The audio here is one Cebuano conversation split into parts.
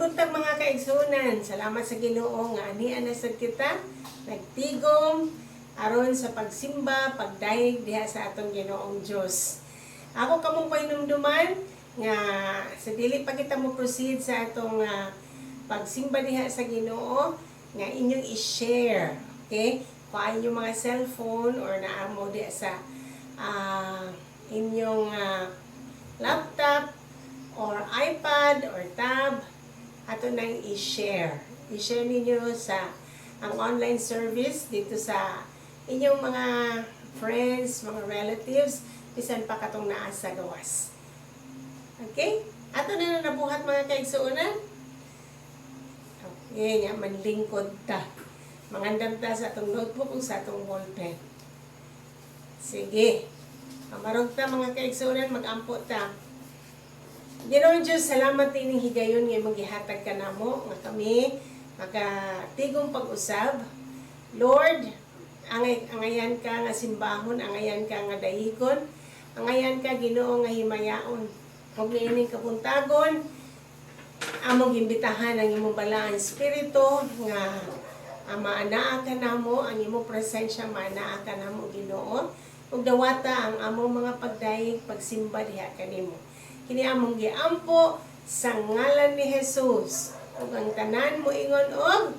Buntag, mga kaigsunan, salamat sa Ginoo nga ania na sad kita nagtigom aron sa pagsimba, pagdayeg diha sa atong Ginoong Dios. Ako kamong pahinumduman nga sa dili pa kita mo proceed sa atong pagsimba diha sa Ginoo nga inyong i-share, okay? Kung ang inyong mga cellphone or naa mo diha sa inyong laptop or iPad or tab, ato nang i-share. I-share ninyo sa ang online service dito sa inyong mga friends, mga relatives, bisan pa katong naa sa gawas. Okay? Ato na na nabuhat, mga kaigsuonan. Okay, nga manlingkod ta. Mangandam ta sa atong notebook ug sa atong ballpen. Sige. Pamarog ta, mga kaigsuonan, magampo ta. Ginoong Diyos, salamat ining higayon nga imong gihatag kanamo nga kami makatigom pag-usab. Lord, angayan ka nga simbahon, angayan ka nga dayigon, angayan ka, Ginoo, nga himayaon. Ug niining kabuntagon, among imbitahan ang imong balaan espiritu nga maanaa ka namo, ang imong presensya maanaa ka namo, Ginoo. Ug dawata ang among mga pagdayeg, pagsimba diha kanimo. Kini among giampo sa ngalan ni Jesus. Ug ang tanan mo ingon og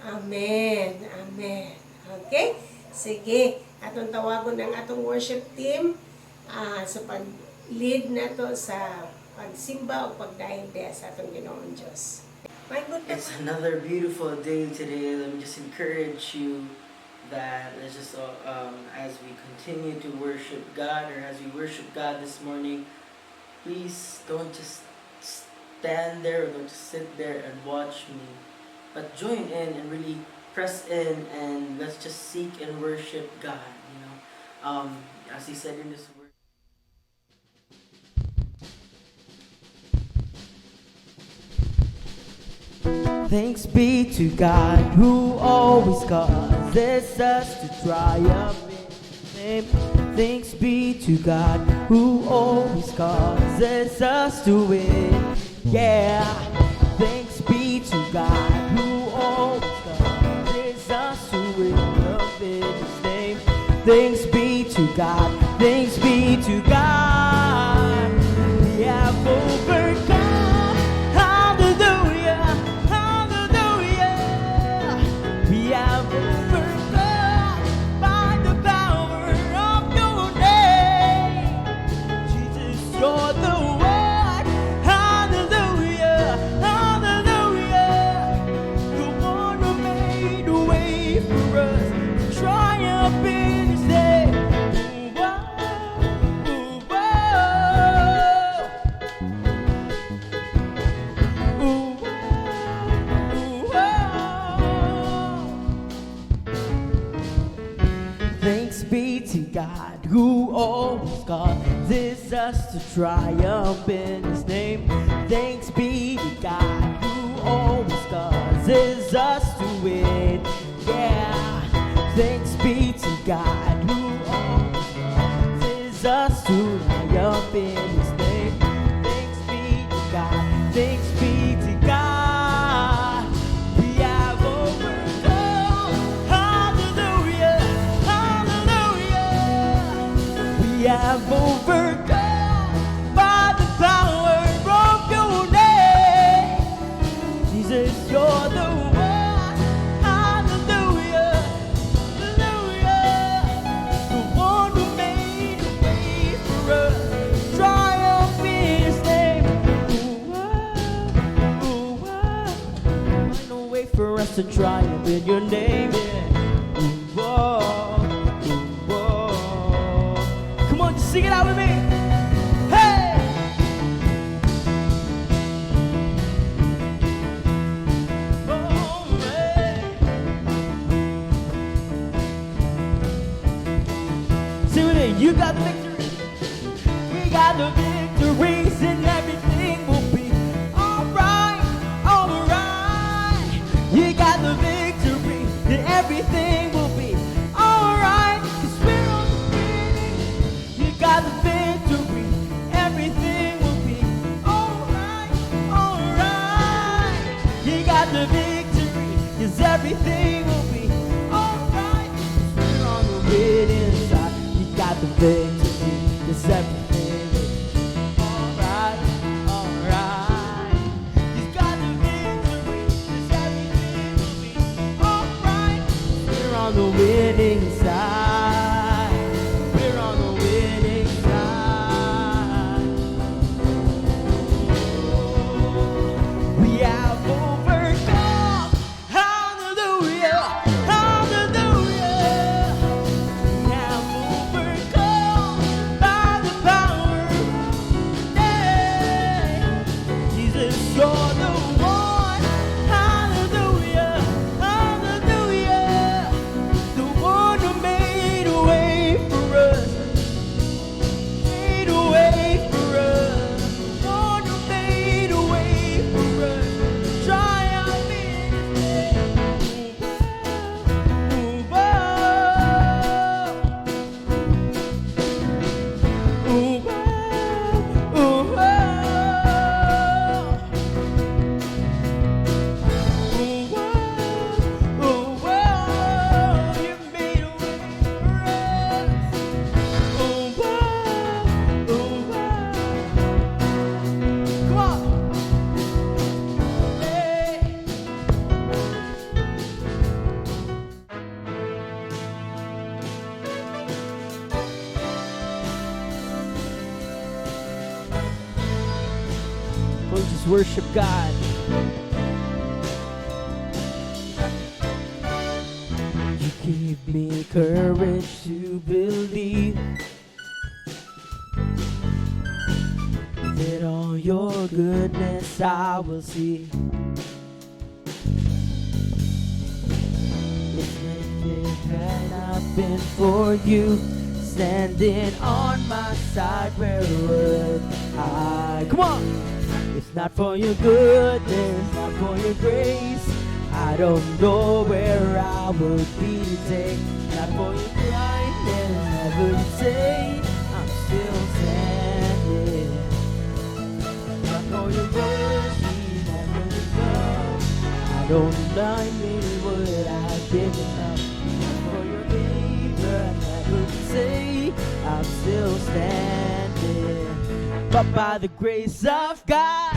Amen. Amen. Okay? Sige, atong tawagon ang atong worship team sa pag-lead nato sa pagsimba o pagdayeg diha sa atong Ginoong Diyos. My goodness. It's another beautiful day today. Let me just encourage you that let's just as we continue to worship God or as we worship God this morning, please don't just stand there or don't just sit there and watch me, but join in and really press in and let's just seek and worship God. As He said in this word. Thanks be to God who always causes us to triumph in His name. Thanks be to God who always causes us to win. Yeah. Thanks be to God who always causes us to win in His name. Thanks be to God. Thanks be to God. We have overcome. Hallelujah. Hallelujah. We have overcome by the power of your name. Jesus, you're the one. Hallelujah. Hallelujah. The one who made a way for us to triumph in His name. Ooh, oh, ooh, oh, ooh, oh. Thanks be to God who always causes us to triumph in His name. Thanks be to God who always causes us to win. Yeah. Thanks be to God who always causes us to triumph in His name. Thanks be to God. Thanks be to God. We have overcome. Hallelujah. Hallelujah. We have overcome by the power of your name. Jesus, you're the one. Hallelujah. Hallelujah. The one who made a way for us. Triumph in His name. Ooh, ah, ooh, ah. Find a way for us to triumph in your name. Yeah. Ooh, oh, ooh, oh. Come on, just sing it out with me. Hey! Oh, hey. Sing with me. You got the victory. We got the victories, and everything will be alright, alright. You got the victory, and everything will be alright. 'Cause we're on the winning. You got the victory, everything will be alright, alright. You got the victory, 'cause everything will be alright. 'Cause we're on the winning side. You got the victory, 'cause everything will be alright, alright. You got the victory, 'cause everything will be alright. We're on the winning side. We're on the winning side. We have overcome. Hallelujah. Hallelujah. We have overcome by the power of name. Jesus, you're the one. Hallelujah. Hallelujah. The one who made a way for us. Made a way for us. The one who made a way for us. Triumph in His name. Ooh, oh. Ooh, oh. Ooh, oh. Ooh, oh. Ooh, oh. You made a way for us. Ooh, oh. Ooh, oh. Come on. Hey. We'll just worship God. You give me courage to believe that all your goodness I will see. If it had not been for you standing on my side, where would I? Come on! If It's not for your goodness, not for your grace, I don't know where I would be today. Not for your kindness, never to say I'm still standing. Not for your mercy, never to love, I don't like me would I give it up. Not for your favor, I never would say I'm still standing. But by the grace of God.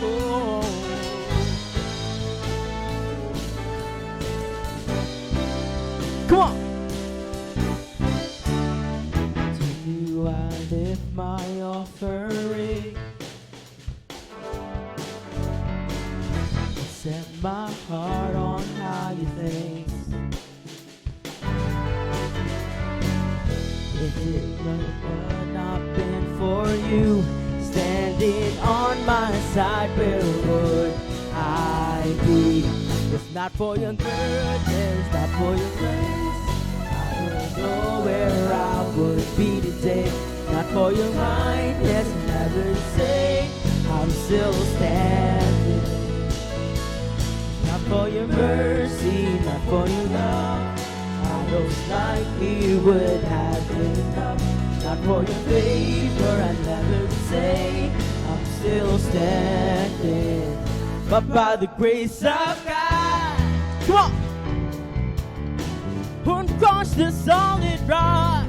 Oh. Come on. To you I lift my offering. Set my heart on higher things. If it had not been for you standing on my side, where would I be? If not for your goodness, not for your grace, I don't know where I would be today. Not for your kindness, never say I'm still standing. Not for your mercy, not for your love, I most likely would have given up. Not for your favor, I never would say I'm still standing. But by the grace of God, come on, on Christ the solid rock,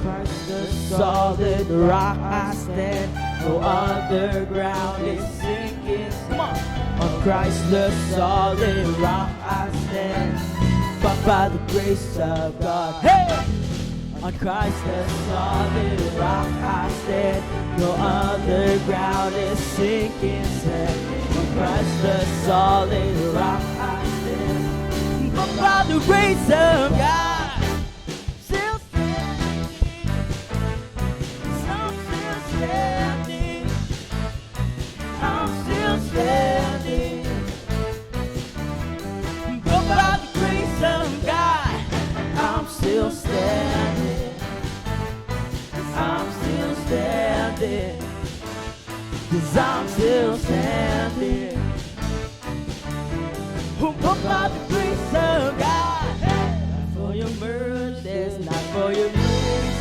Christ the solid rock I stand. No other ground is sinking. Come on. On Christ the solid rock I stand. But by the grace of God, hey! On Christ the solid rock I stand. No other ground is sinking sand. On Christ the solid rock I stand. But by the grace of God, still standing. I'm still standing. I'm still standing. But by the grace of God, I'm still standing. I'm still standing. 'Cause I'm still standing. But by the grace of God, not for your mercy, not for your grace,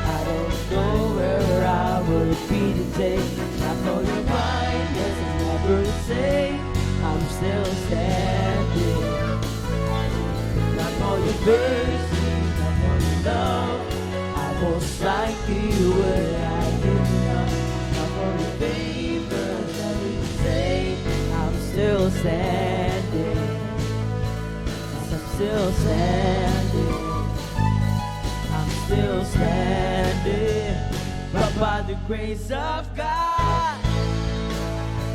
I don't know where I would be today. Not for your kindness, never to say I'm still standing. Not for your mercy, not for your love, I most likely would have given up. Not for your favor, never to say I'm still standing. Yes, I'm still standing. I'm still standing. But by the grace of God.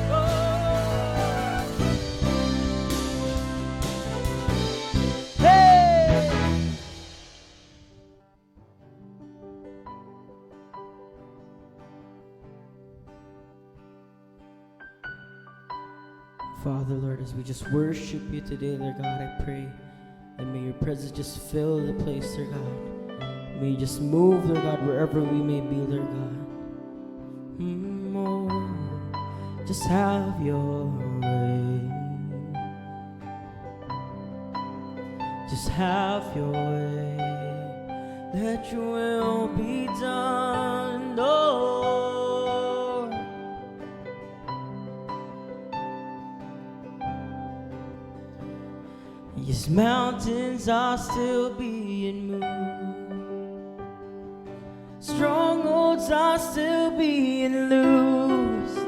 Oh. Hey! Father, Lord, as we just worship you today, Lord God, I pray that may your presence just fill the place, Lord God. May you just move, Lord God, wherever we may be, Lord God. Oh, just have your way. Just have your way. Let your will be done, Lord. Yes, mountains are still being moved. Strongholds are still being loosed.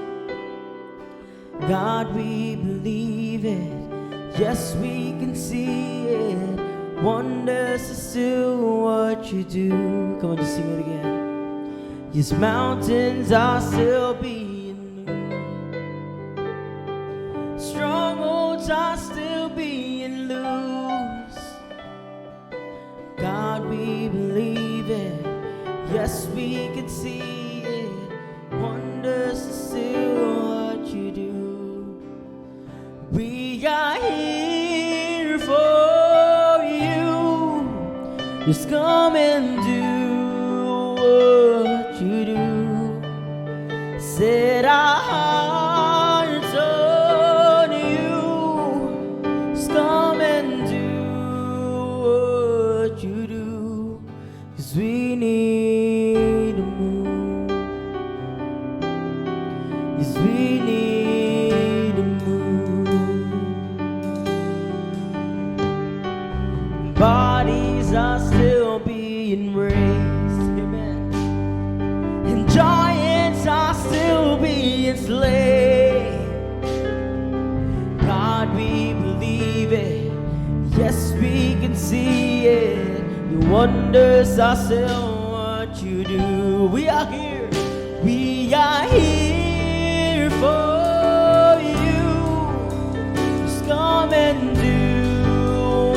God, we believe it. Yes, we can see it. Wonders are still what you do. Come on, just sing it again. Yes, mountains are still being moved. Strongholds are still being loosed. God, we believe it. Yes, we can see it. Wonders are still what you do. We are here for you. Just come and do Wonders are still what you do. We are here. We are here for you. Just come and do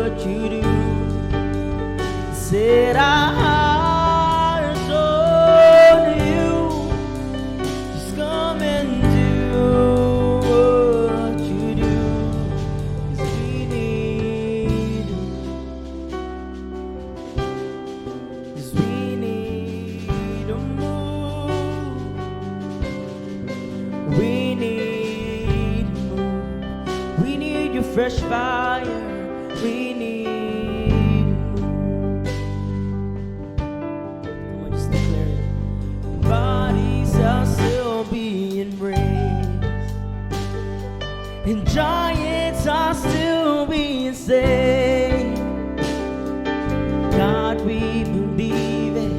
what you do. Set our hearts on you. Just come and do what you do. 'Cause we need you. 'Cause we need a move. We need a move. We need your fresh fire. We need a move. Come on, just declare it. Bodies are still being raised, and giants are still being slain. God, we believe it.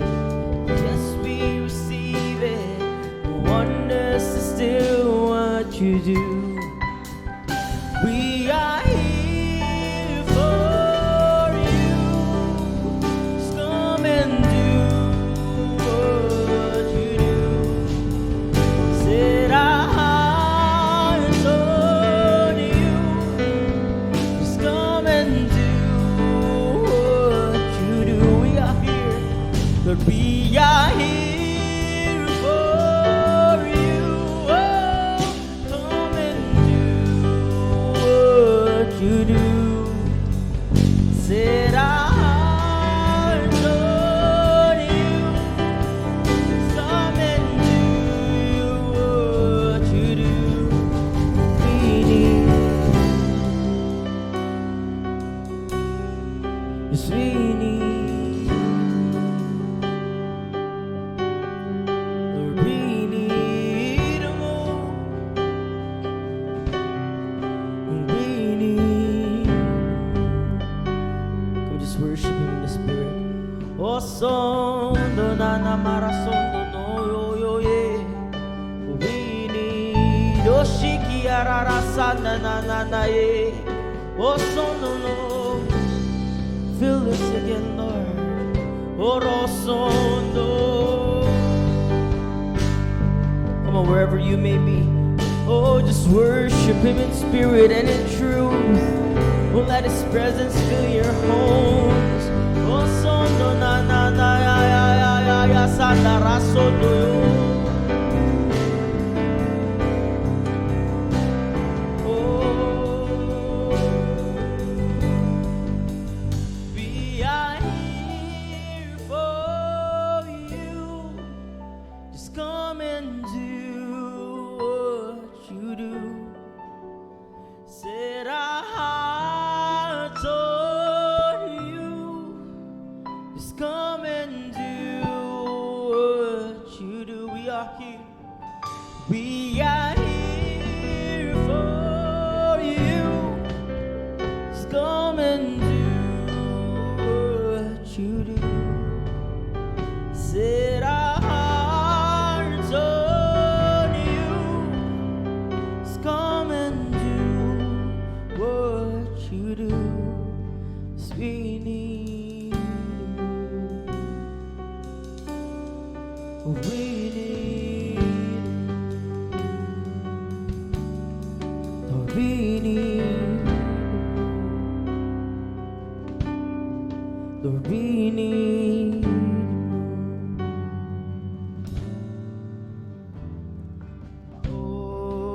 Yes, we receive it. Wonders is still what you do. We are here for you. Just come and do what you do. Set our hearts on you. Just come and do what you do. We are here, Lord. We are here for you. Oh, come and do what you do. Set our hearts on you. Come and do what you do. We need. Yes, we need. Lord, we need a move. We need. Come, just worship Him in the Spirit. Oh, sondo na na marasondo no yo yo ye. We need. Oh, shiki arara sa na na na na ye. Oh, sondo no. Fill us again, Lord. Oh, rosondo. Come on, wherever you may be. Oh, just worship Him in spirit and in truth. Oh, let His presence fill your homes. Oh, sondo na na na ya ya ya ya ya sanda rasondo yo. Oh, we are here for you. Just come and do what you do. Set our hearts on you. Just come and do what you do. We are here. We are here for you. Just come and do what you do. Set our hearts on you. Just come and do what you do. 'Cause we need you. We need. Lord, we need. Lord, we need. Oh.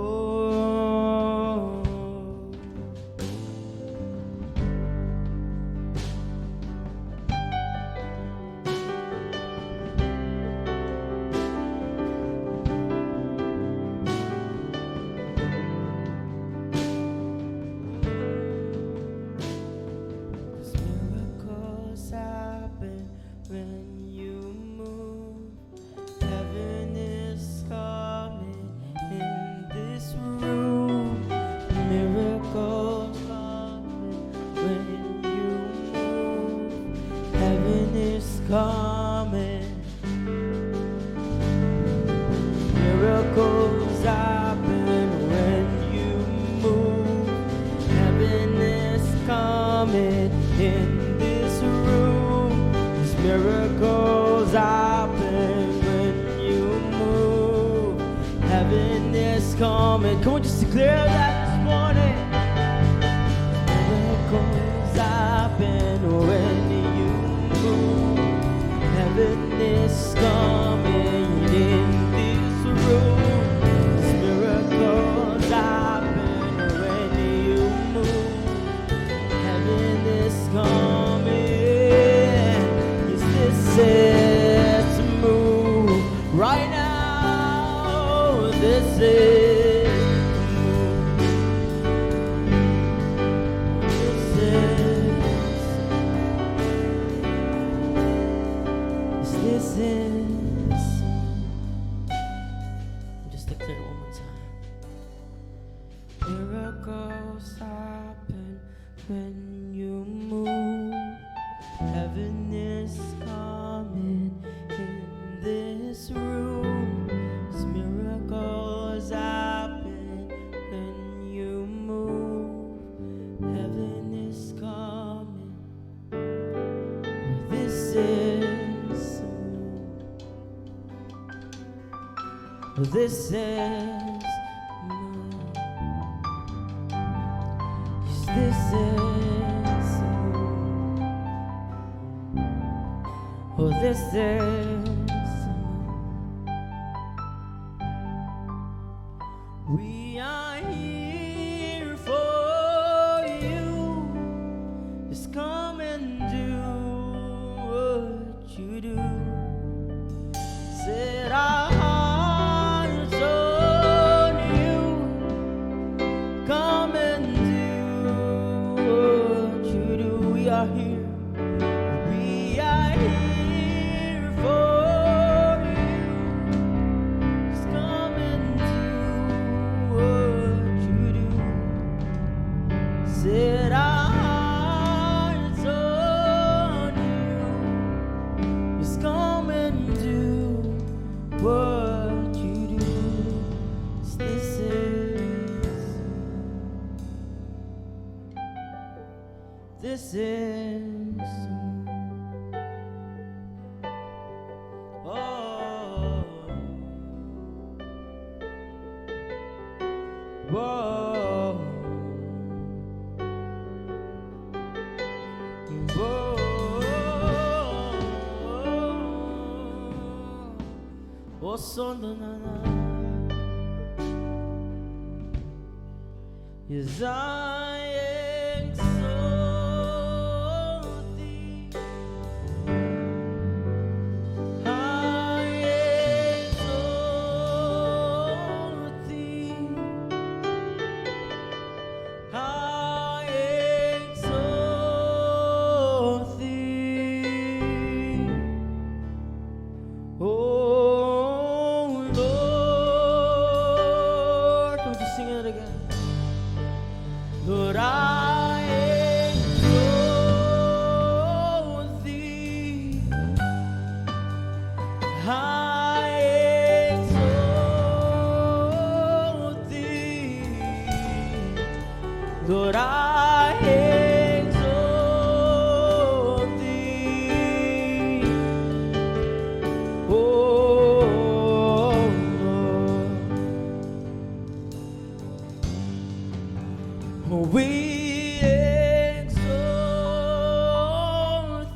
'Cause miracles Coming. Can we just declare that this morning? Miracles happen when you move. Heaven is coming in this room. Miracles happen when you move. Heaven is coming. Yes, this is to move right now. This is the move. This is. Yes, this is. Just declare it one more time. Miracles happen when you move. Heaven is coming in this room. 'Cause miracles happen when you move. Heaven is coming. This is a move. This is a move. Yes, this is a move. Oh, this is a move. We are here for you. Just come and do what you do. Set our hearts on you. Come and do what you do. We are here. We are here for you. Just come and do what you do. Set our hearts on you. Just come and do what you do. This is this is oh whoa whoa oh son na na. Yes, I exalt thee. I exalt thee. I exalt thee. Oh Lord. Don't you sing it again? Lord, I exalt thee. I exalt thee. Lord, I exalt thee. Oh Lord. We exalt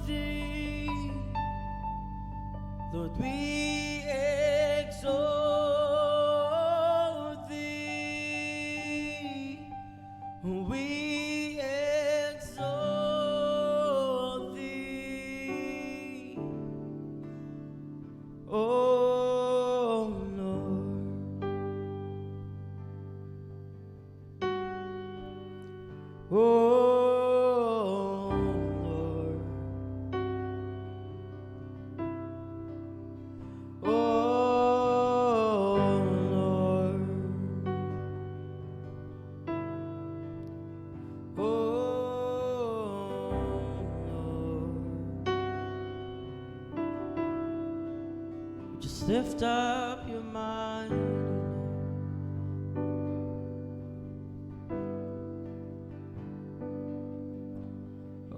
thee. Lord, we exalt thee. We exalt thee. Oh Lord. Oh Lord. Oh Lord. Oh Lord. Just lift up your mighty name.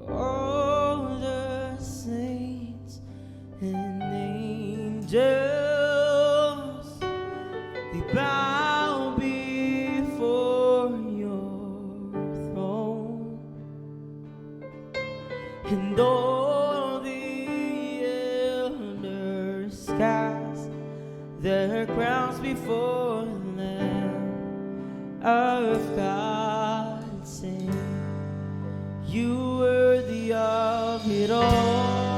All the saints and angels, they bow before And all the elders cast their crowns before the Lamb of God, sing, "You worthy of it all.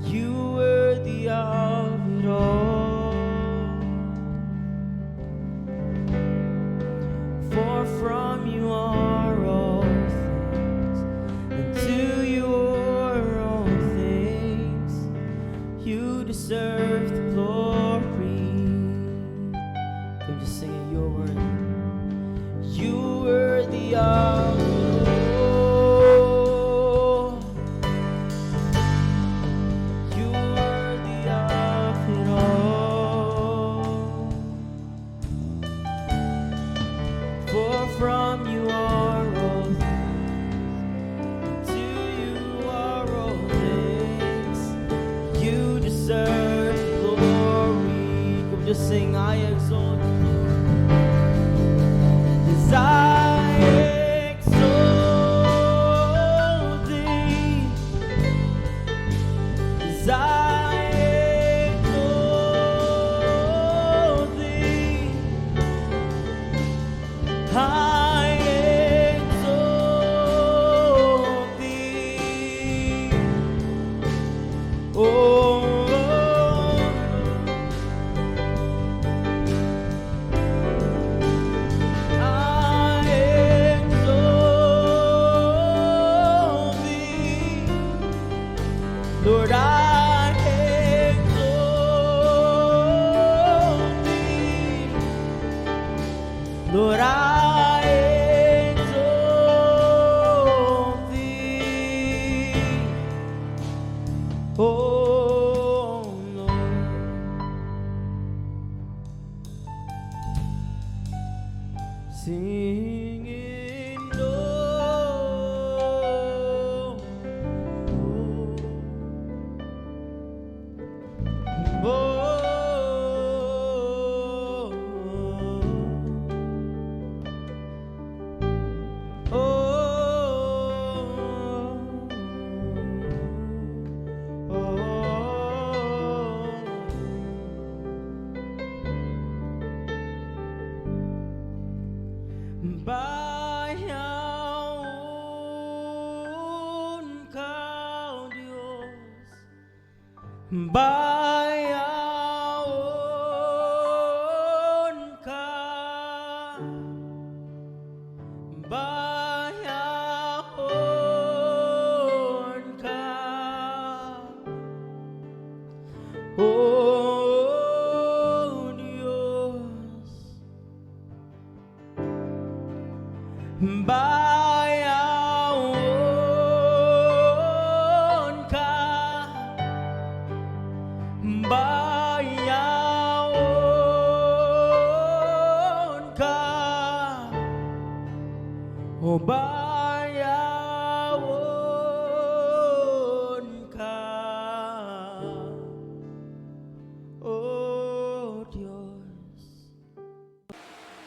You worthy of it all. For from you are all things, and to you are all things. You deserve the glory." Come, just sing it, "You're worthy. You worthy of it all. You worthy of it all. For from you are all things, and to you are all things. You deserve glory." Come, just sing, "I exalt you, Lord." As I exalt thee, as I exalt thee, I exalt thee. Oh Lord. I exalt thee, Lord. I exalt thee, Lord. I exalt thee, oh Lord. Singing, oh. Bayawon ka, Diyos. Bayawon ka. Bayawon ka. Oh Diyos. Bayawon ka. Bayawon ka. Oh, bayawon ka. Oh Diyos.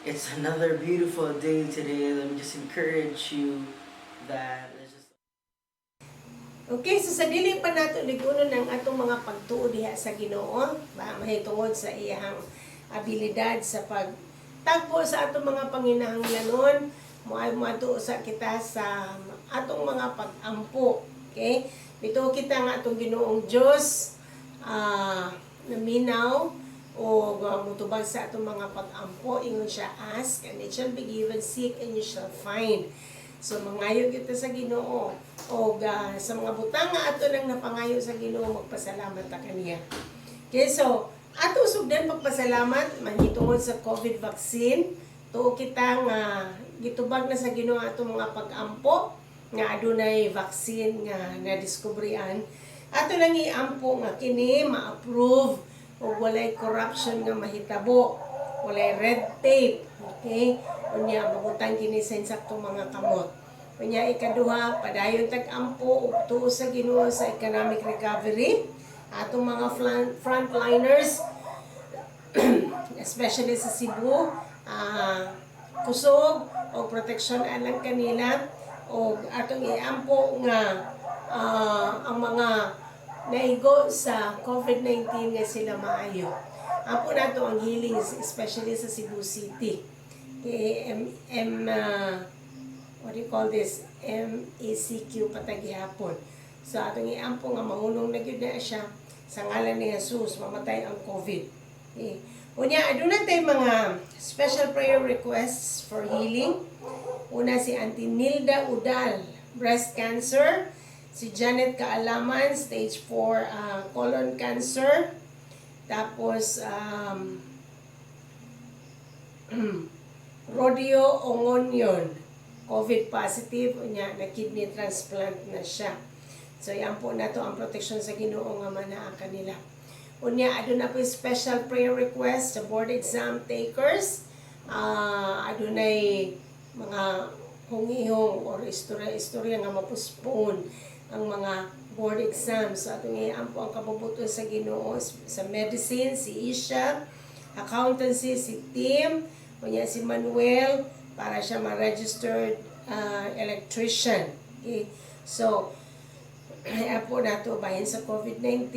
It's another beautiful day today. Let me just encourage you that let's just Okay, so sa dili pa nato ligunon ang atong mga pagtuo diha sa Ginoo, ba mahitungod sa iyang abilidad sa pagtagpo sa atong mga panginahanglanon, moay moadto sa kita sa atong mga pag-ampo. Okay? Mituo kita nga atong Ginoong Dios naminaw o mutubag sa atong mga pag-ampo. Ingon siya, "Ask and it shall be given, seek and you shall find." So mangayo kita sa Ginoo o sa mga butang nga ato nang napangayo sa Ginoo, magpasalamat ta kaniya. Okay, so ato sugdan pagpasalamat mahitungod sa COVID vaccine. Tuo kita nga gitubag na sa Ginoo atong mga pag-ampo nga adunay vaccine nga nadiskubrian. Ato lang iampo nga kini ma-approve o walay corruption nga mahitabo, walay red tape. Okay? Unya mabutang kini sa insaktong mga kamot. Unya ikaduha, padayon tag-ampo ug tuo sa Ginoo sa economic recovery. Atong mga frontliners, especially sa Cebu, kusog. O proteksyon alang kanila o atong iampo nga ang mga naigo sa COVID-19 nga sila maayo. Ampo nato ang healing, especially sa Cebu City. Kay M, M what do you call this? MECQ pa ta gihapon. So atong iampo nga mahunong na gyud na siya sa ngalan ni Jesus, mamatay ang COVID. Okay. Unya, aduna tay mga special prayer requests for healing. Una, si Auntie Nilda Udal, breast cancer. Si Janet Kaalaman, stage 4 colon cancer. Tapos, Rodio Ongonyon, COVID positive, unya na kidney transplant na siya. So, yan po nato ang protection sa Ginoo nga manaa kanila. Unya, aduna po special prayer request sa board exam takers. Adunay mga hungihong or istorya-istorya nga mapuspon ang mga board exams. So, atong iampo ang kabubuton sa Ginoo sa medicine, si Isha, accountancy, si Tim, unya si Manuel, para siya ma-registered electrician. Okay? So, ampo nato bahin sa COVID-19,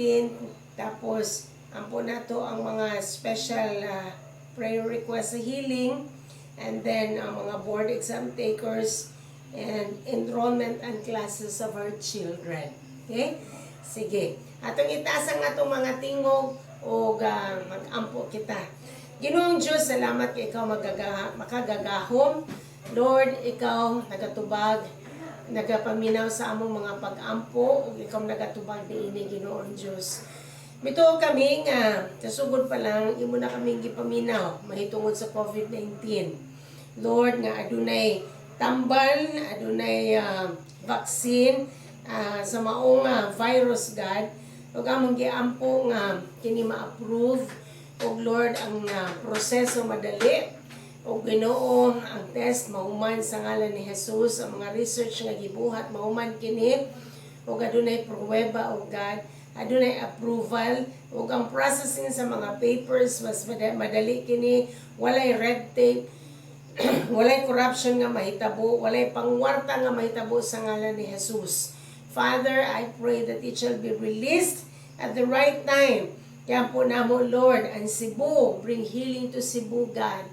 tapos ampo nato ang mga special prayer request sa healing, and then ang mga board exam takers and enrollment and classes of our children. Okay? Sige. Atong itaas ang atong mga tingog o mag-ampo kita. Ginoong Diyos, salamat kay ikaw makagagahom. Lord, ikaw nagatubag, nagapaminaw sa among mga pag-ampo ug ikaw nagatubag niini, Ginoong Diyos. Mituo kami nga sa sugod pa lang imo na kaming gipaminaw mahitungod sa COVID-19. Lord, nga adunay tambal, adunay vaccine sa maong virus, God. Ug among giampo nga kini ma-approve ug, Lord, ang proseso madali ug, Ginoo, ang test mahuman sa ngalan ni Jesus, ang mga research nga gibuhat mahuman kini ug adunay pruweba, o God, adunay approval ug ang processing sa mga papers mas madali kini, walay red tape, walay corruption nga mahitabo, walay pangwarta nga mahitabo sa ngalan ni Jesus. Father, I pray that it shall be released at the right time. Kaya po namo, Lord, ang Cebu, bring healing to Cebu, God.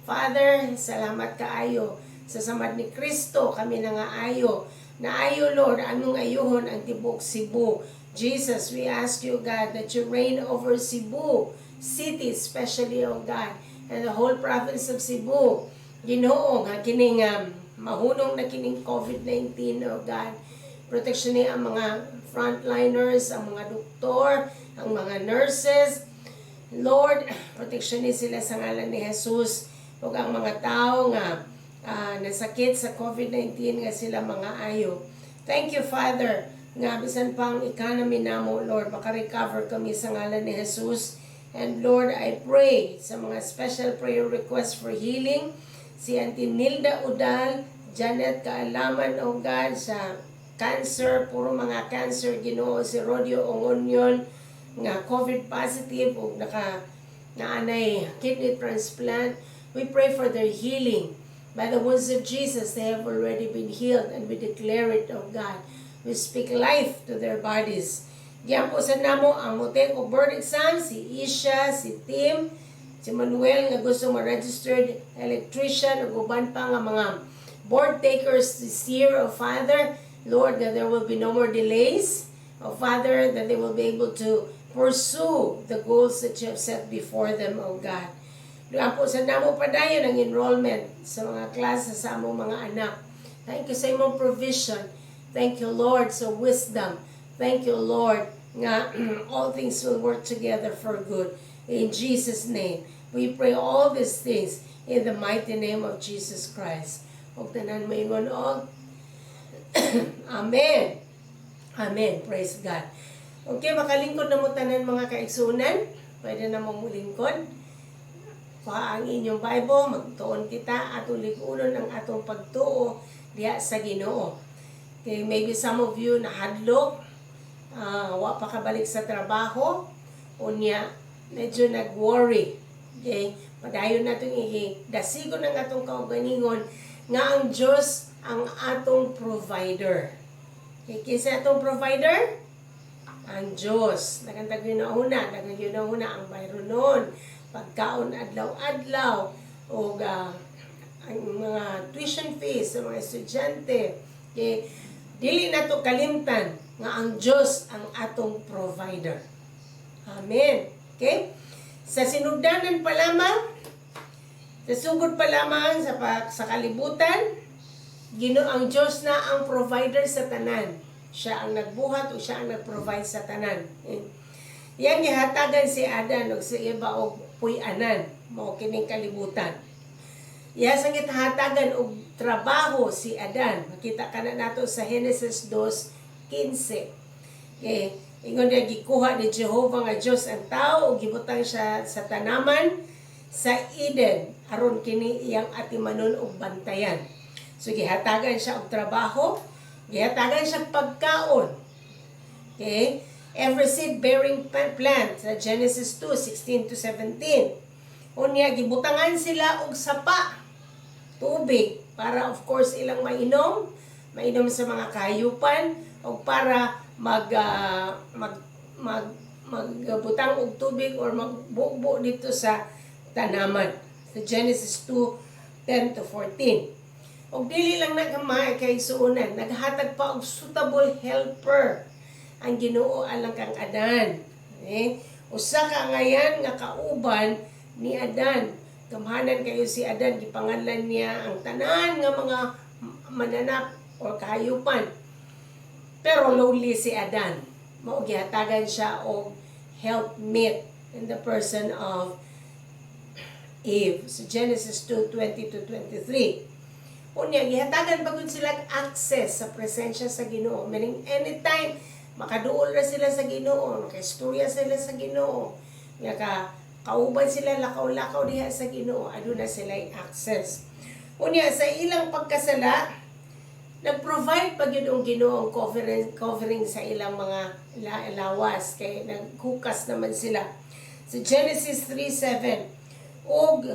Father, salamat kaayo. Sa samad ni Kristo, kami nangaayo. Naayo, Lord, anong ayuhon ang tibok Cebu. Jesus, we ask you, God, that you reign over Cebu City, especially, oh God, and the whole province of Cebu. Ginoo, nga kining mahunong na kining COVID-19, oh God. Protection niya ang mga frontliners, ang mga doktor, ang mga nurses. Lord, protection ni sila sa ngalan ni Jesus. Ug ang mga tao nga nasakit sa COVID-19 nga sila mga ayo. Thank you, Father, nga bisan pang economy namo, Lord, maka-recover kami sa ngalan ni Jesus. And Lord, I pray sa mga special prayer requests for healing, si Auntie Nilda Udal, Janet Kaalaman, O God, sa cancer, puro mga cancer, Ginoo, si Rodio Ongonyon, nga COVID positive ug naka naanay kidney transplant. We pray for their healing. By the wounds of Jesus, they have already been healed, and we declare it, O God. We speak life to their bodies. Giampo sa namo ang mo-take og board exam, si Isha, si Tim, si Manuel nga gusto ma-registered electrician ug uban pa nga mga board takers this year, oh Father, Lord, that there will be no more delays. Oh Father, that they will be able to pursue the goals that you have set before them, oh God. Ampo sa namo padayon ang enrollment sa mga klase sa among mga anak. Thank you sa imong provision. Thank you, Lord, sa wisdom. Thank you, Lord, nga all things will work together for good. In Jesus' name, we pray all these things in the mighty name of Jesus Christ. Og tanan moingon og Amen. Amen. Praise God. Okay, makalingkod na mo tanan, mga kaigsunan. Pwede na mo mulingkod. Kuha ang inyong Bible, magtuon kita atong lig-unon ang atong pagtuo diha sa Ginoo. Okay, maybe some of you nahadlok, wa pa kabalik sa trabaho, unya medyo nag-worry. Okay, padayon natong dasigon ang atong kaugalingon. Nga ang Diyos ang atong provider. Okay, kinsa atong provider? Ang Diyos. Daghan tag una, daghan una ang bayronon, pagkaon adlaw-adlaw, o ang mga tuition fees sa mga estudyante. Okay, dili nato kalimtan nga ang Diyos ang atong provider. Amen. Okay? Sa sinugdanan pa lamang, sa sugod pa lamang sa kalibutan, Ginoo ang Diyos na ang provider sa tanan. Siya ang nagbuhat o siya ang nag-provide sa tanan. Eh, iyang gihatagan si Adan ug si Eva og puy-anan mao kining kalibutan. Iya sang gihatagan og trabaho si Adan. Makita kana nato sa Genesis 2:15. Okay. Ingon niya, gikuha ni Jehovah nga Dios ang tao ug gibutang siya sa tanaman sa Eden aron kini iyang atimanon ug bantayan. So gihatagan siya og trabaho, gihatagan siya og pagkaon. Okay? Every seed bearing plant sa Genesis 2:16 to 17. Unya, gibutangan sila og sapa, tubig, para of course ilang mainom, mainom sa mga kahayupan o para mag ah, mag mag magbutang og tubig or magbubo dito sa tanaman. Sa Genesis 2:10 to 14. Og dili lang na, mga kaigsuonan, naghatag pa og suitable helper ang Ginoo alang kang Adan. Eh, usa ka ngayan nga kauban ni Adan. Gamhanan kayo si Adan, gipanganlan niya ang tanan nga mga mananap o kahayupan. Pero lonely si Adan. Mao gihatagan siya og helpmeet in the person of Eve. So Genesis 2:20 to 23. Unya, gihatagan pa gud sila access sa presensya sa Ginoo. Meaning anytime makaduol ra sila sa Ginoo, makaistorya sila sa Ginoo, nga ka kauban sila lakaw-lakaw diha sa Ginoo, aduna sila access. Unya, sa ilang pagkasala, nag-provide pa gyud ang Ginoo ang covering sa ilang mga lawas kay naghukas naman sila. Sa Genesis 3:7, ug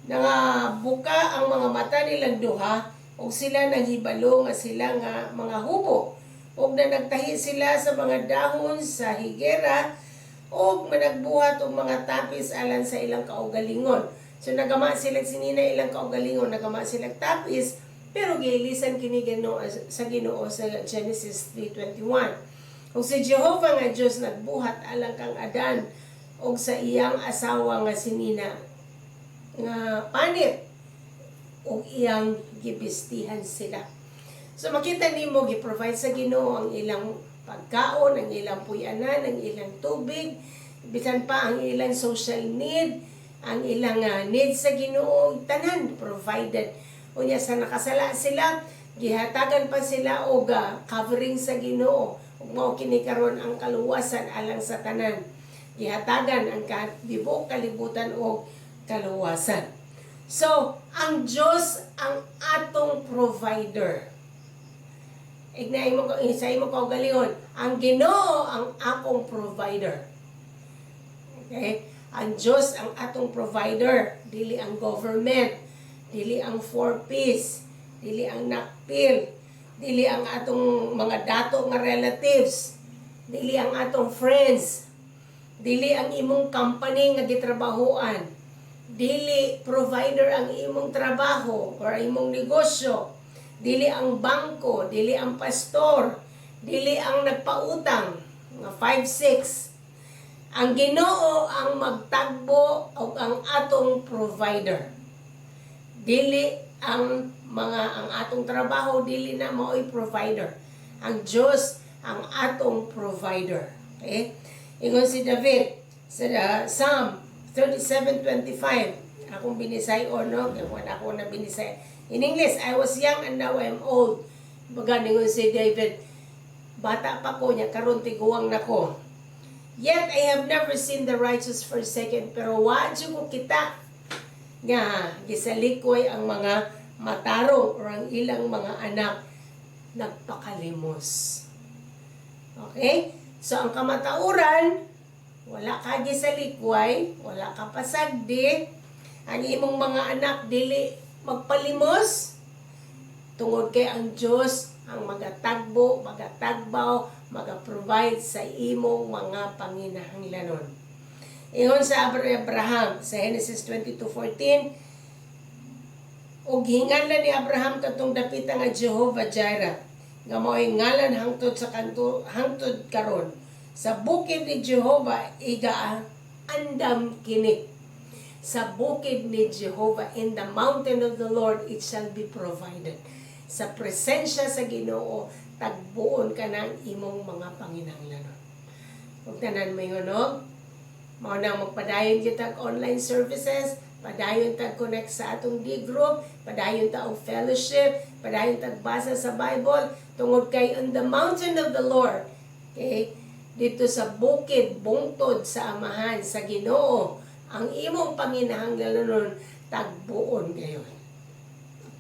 nangabuka ang mga mata nilang duha ug sila nanghibalo nga sila nga mga hubo, ug na nagtahi sila sa mga dahon sa higera ug managbuhat og mga tapis alang sa ilang kaugalingon. So nagama sila sinina ilang kaugalingon, nagama sila tapis, pero giilisan kini Ginoo sa Ginoo sa Genesis 3:21. Ug si Jehovah nga Dios nagbuhat alang kang Adan ug sa iyang asawa nga sinina nga panit ug iyang gibistihan sila. So makita nimo, gi-provide sa Ginoo ang ilang pagkaon, ang ilang puyanan, ang ilang tubig, bisan pa ang ilang social need, ang ilang need sa Ginoo, tanan provided. Unya sa nakasala sila, gihatagan pa sila og covering sa Ginoo. Ug mao kini karon ang kaluwasan alang sa tanan. Gihatagan ang tibuok kalibutan og kaluwasan. So, ang Diyos ang atong provider. Ignay mo sa imo kaugalingon, ang Ginoo ang akong provider. Okay? Ang Diyos ang atong provider, dili ang government, dili ang 4Ps, dili ang NACPIL, dili ang atong mga dato nga relatives, dili ang atong friends, dili ang imong company nga gitrabahoan, dili provider ang imong trabaho or imong negosyo, dili ang bangko, dili ang pastor, dili ang nagpautang nga 5-6. Ang Ginoo ang magtagbo o ang atong provider. Dili ang mga ang atong trabaho, dili na mao'y provider. Ang Diyos ang atong provider. Okay? Ingon si David sa Psalm 37:25. Akong binisay or no, kay wala ako na binisay. In English, "I was young and now I'm old." Baga ningon si David, bata pa ko niya, karon tiguang na ko. "Yet I have never seen the righteous forsaken." Pero wa jud ko kita nga gisalikoy ang mga matarong or ang ilang mga anak nagpakalimos. Okay? So ang kamatauran, wala ka gisalikway, wala ka pasagdi, ang imong mga anak dili magpalimos. Tungod kay ang Dios ang magatagbo, magatagbaw, maga-provide sa imong mga panginahanglanon. Ingon sa Abraham sa Genesis 22:14, ug hinganlan ni Abraham katong dapita nga Jehovah Jireh, nga mao'y ngalan hangtod sa kanto hangtod karon, "Sa bukid ni Jehovah iga andam kini." Sa bukid ni Jehovah, in the mountain of the Lord it shall be provided. Sa presensya sa Ginoo, tagbuon ka ng imong mga panginahanglanon. Ug tanan moingon og, mao nang magpadayon kita og online services, padayon tag connect sa atong D group, padayon ta og fellowship, padayon tag basa sa Bible, tungod kay on the mountain of the Lord, okay? Dito sa bukid, bungtod sa Amahan, sa Ginoo, ang imong panginahanglanon tagbuon gayon.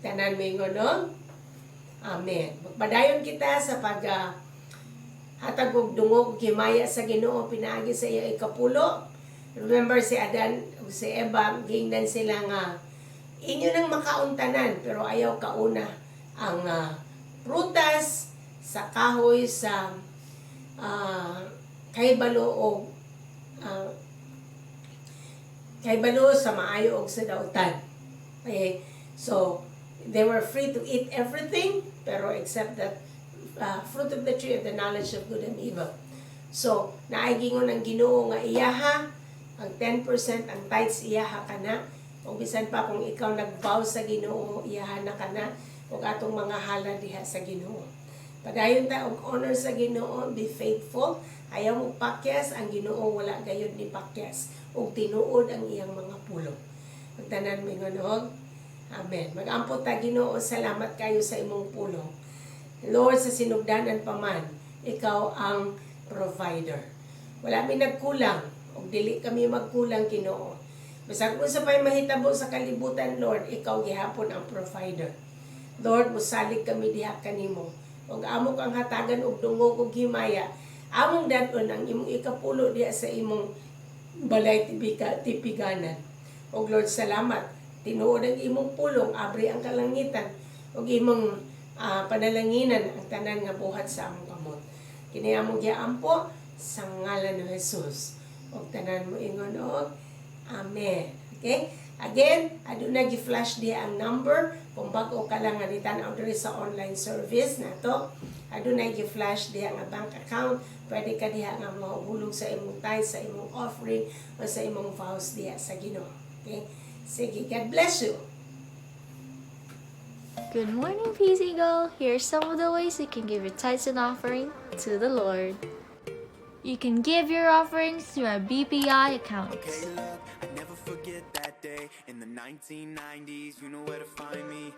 Tanan moingon, no? Amen. Magpadayon kita sa pag hatag og dungog og himaya sa Ginoo pinaagi sa iya ikapulo. Remember si Adan ug si Eva, giingnan sila nga inyo nang makaon tanan pero ayaw kauna ang prutas sa kahoy sa kahibalo og kahibalo sa maayo og sa dautan. Okay? So, they were free to eat everything, pero except that fruit of the tree of the knowledge of good and evil. So, naay giingon ang Ginoo nga iyaha, ang 10%, ang tithes, iyaha kana. O bisan pa kung ikaw nag-vow sa Ginoo, iyaha na kana ug atong mga halad diha sa Ginoo. Padayon ta og honor sa Ginoo, be faithful. Ayaw mo pakyas, ang Ginoo wala gayud ni pakyas ug tinuod ang iyang mga pulong. Pagtanan mo ingon og Amen. Magampo ta. Ginoo, salamat kayo sa imong pulong. Lord, sa sinugdanan pa man, ikaw ang provider. Wala mi nagkulang ug dili kami magkulang, Ginoo. Bisag unsa pa'y mahitabo sa kalibutan, Lord, ikaw gihapon ang provider. Lord, musalig kami diha kanimo. Ug amo kang hatagan og dungog ug himaya. Among dad-on ang imong ikapulo diha sa imong balay tipiganan. Og Lord, salamat. Tinuod ang imong pulong, abri ang kalangitan ug imong panalanginan ang tanan nga buhat sa among kamot. Kini among giampo sa ngalan ni Jesus. Ug tanan mo ingon og Amen. Okay? Again, aduna gi-flash diha ang number kung bag-o ka lang nga nitan-aw diri sa online service nato. Aduna gi-flash diha nga bank account. Pwede ka diha nga mahulog sa imong tithe, sa imong offering o sa imong vows diha sa Ginoo. Okay? Sige, God bless you. Good morning, Peace Eagle. Here are some of the ways you can give your tithes and offering to the Lord. You can give your offerings through our BPI accounts. Okay, look, I never forget that day in the 1990s. You know where to find me.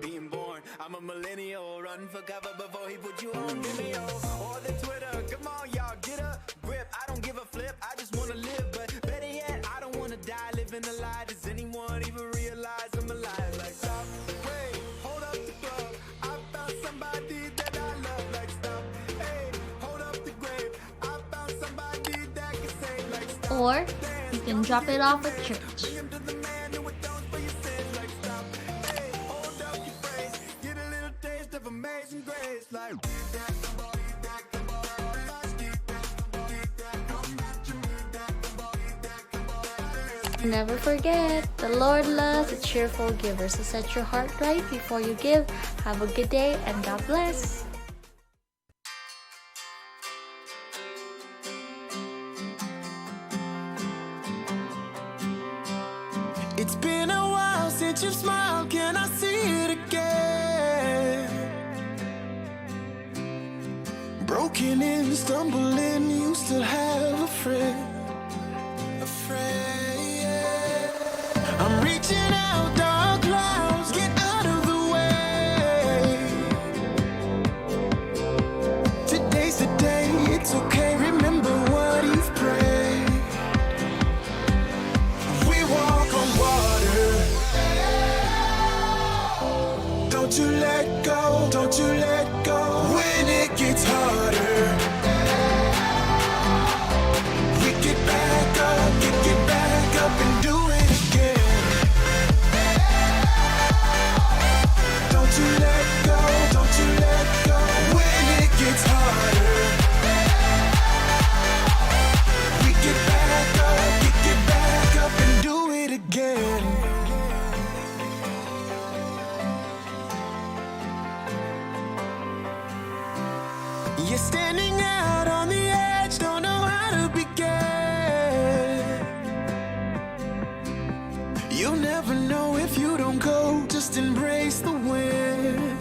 Being born, I'm a millennial. Run for cover before he put you on Vimeo or the Twitter. Come on, y'all, get a grip. I don't give a flip. I just wanna live, but better yet, I don't wanna die living a lie. Does anyone even realize I'm alive? Like, stop, wait, hold up the club. I found somebody that I love. Like, stop, hey, hold up the grave. I found somebody that can save. Like, stop. Or you can drop it off at church. Bring him to the man who atones for your sins. Like, stop, hey, hold up your praise. Get a little taste of amazing grace. Like, Never forget, the Lord loves a cheerful giver. So set your heart right before you give. Have a good day and God bless. It's been a while since you've smiled. Can I see it again? Broken and stumbling, you still have a friend. A friend. I'm reaching out, dark clouds, get out of the way. Today's the day, it's okay. Remember what you've prayed. We walk on water. Don't you let go, don't you let go when it gets harder. We get back up, get back up and do it again. again. You're standing out on the edge, don't know how to begin. You'll never know if you don't go, just embrace the wind.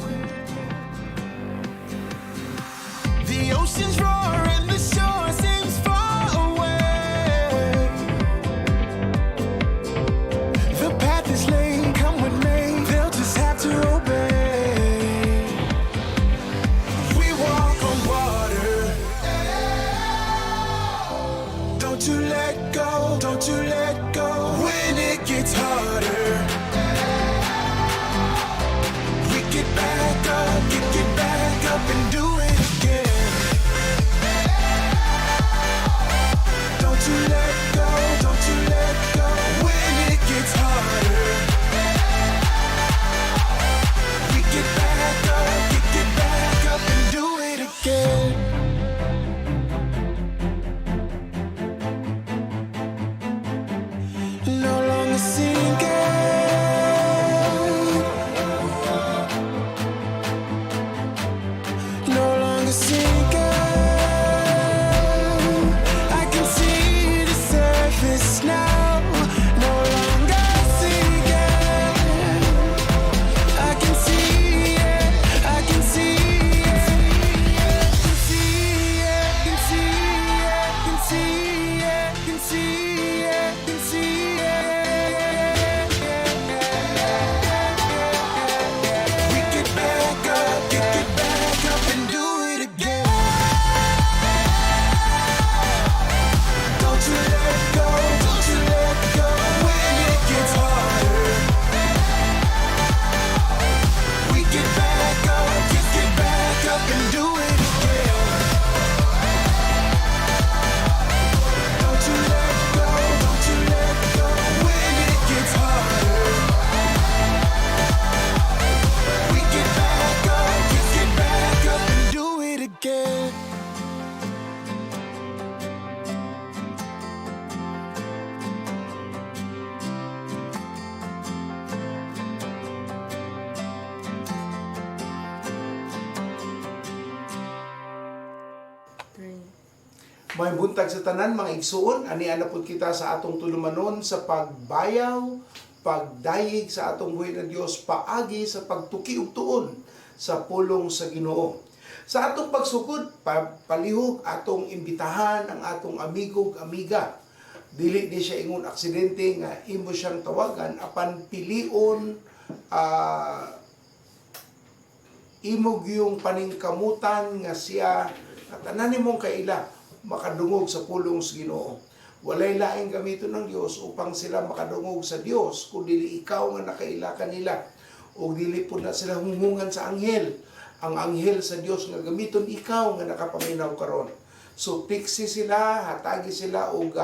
The oceans roar and the shore seems far away. The path is laid, come with me, they'll just have to obey. We walk on water. Don't you let go, don't you let go when it gets harder. We get back up, get back up and do it again. Don't you let go, don't you let go when it gets harder. We get back up, get back up and do it again. No longer sinking. No longer sinking. I can see the surface now. No longer sinking. I can see it. I can see it. Can see it. Can see it. Can see it. Can see it. Can see it. We get back up, get back up and do it again. Don't you let go, don't you let go when it gets harder. We get back up, get back up and do it again. Don't you let go, don't you let go when it gets harder. We get back up, get back up and do it again. May buntag sa tanan mga igsuon, ani ana pud kita sa atong tulumanon sa pagbayaw, pagdayeg sa atong buhi na Dios paagi sa pagtuki ug tuon sa pulong sa Ginoo. Sa atong pagsugod, palihog atong imbitahan ang atong amigo ug amiga. Dili ni siya ingon aksidente nga imo siyang tawagan apan pilion imog yung paningkamutan nga siya at tanan nimong kaila makadungog sa pulong sa Ginoo. Walay laing gamiton ng Dios upang sila makadungog sa Dios kung dili ikaw nga nakaila kanila o dili po na sila hunghungan sa anghel. Ang anghel sa Dios nga gamiton ikaw nga nakapaminaw karon. So tiksi sila, hatagi sila og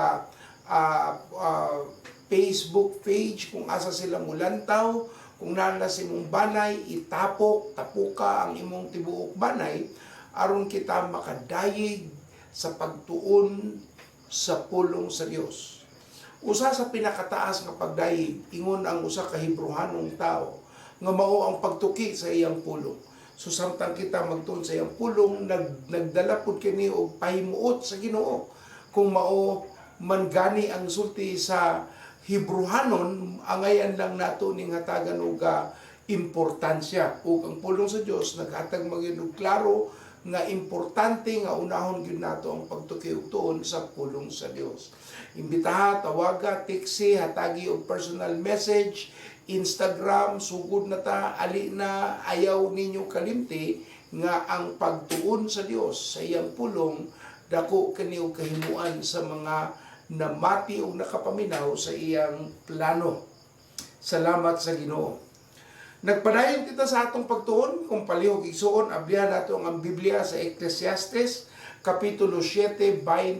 Facebook page kung asa sila mulantaw, kung naa na sa imong banay, itapok, tapuka ang imong tibuok banay aron kita makadayeg sa pagtuon sa pulong sa Dios. Usa sa pinakataas nga pagdayeg ingon ang usa ka Hebrohanong tao nga mao ang pagtuki sa iyang pulong. So samtang kita magtuon sa iyang pulong, nagdala pud kini og pahimuot sa Ginoo. Kung mao man gani ang sulti sa Hebrohanon, angayan lang nato ning hatagan og importansya. Ug ang pulong sa Dios naghatag man gyud og klaro nga importante nga unahon gyud nato ang pagtuki ug tuon sa pulong sa Dios. Imbitaha, tawaga, tiksi, hatagi og personal message, Instagram, sugod na ta, ali na, ayaw ninyo kalimti nga ang pagtuon sa Dios sa iyang pulong dako kini og kahimuan sa mga namati og nakapaminaw sa iyang plano. Salamat sa Ginoo. Nagpadayon kita sa atong pagtuon kung palihog igsuon ablihan nato ang Biblia sa Ecclesiastes kapitulo 7:25.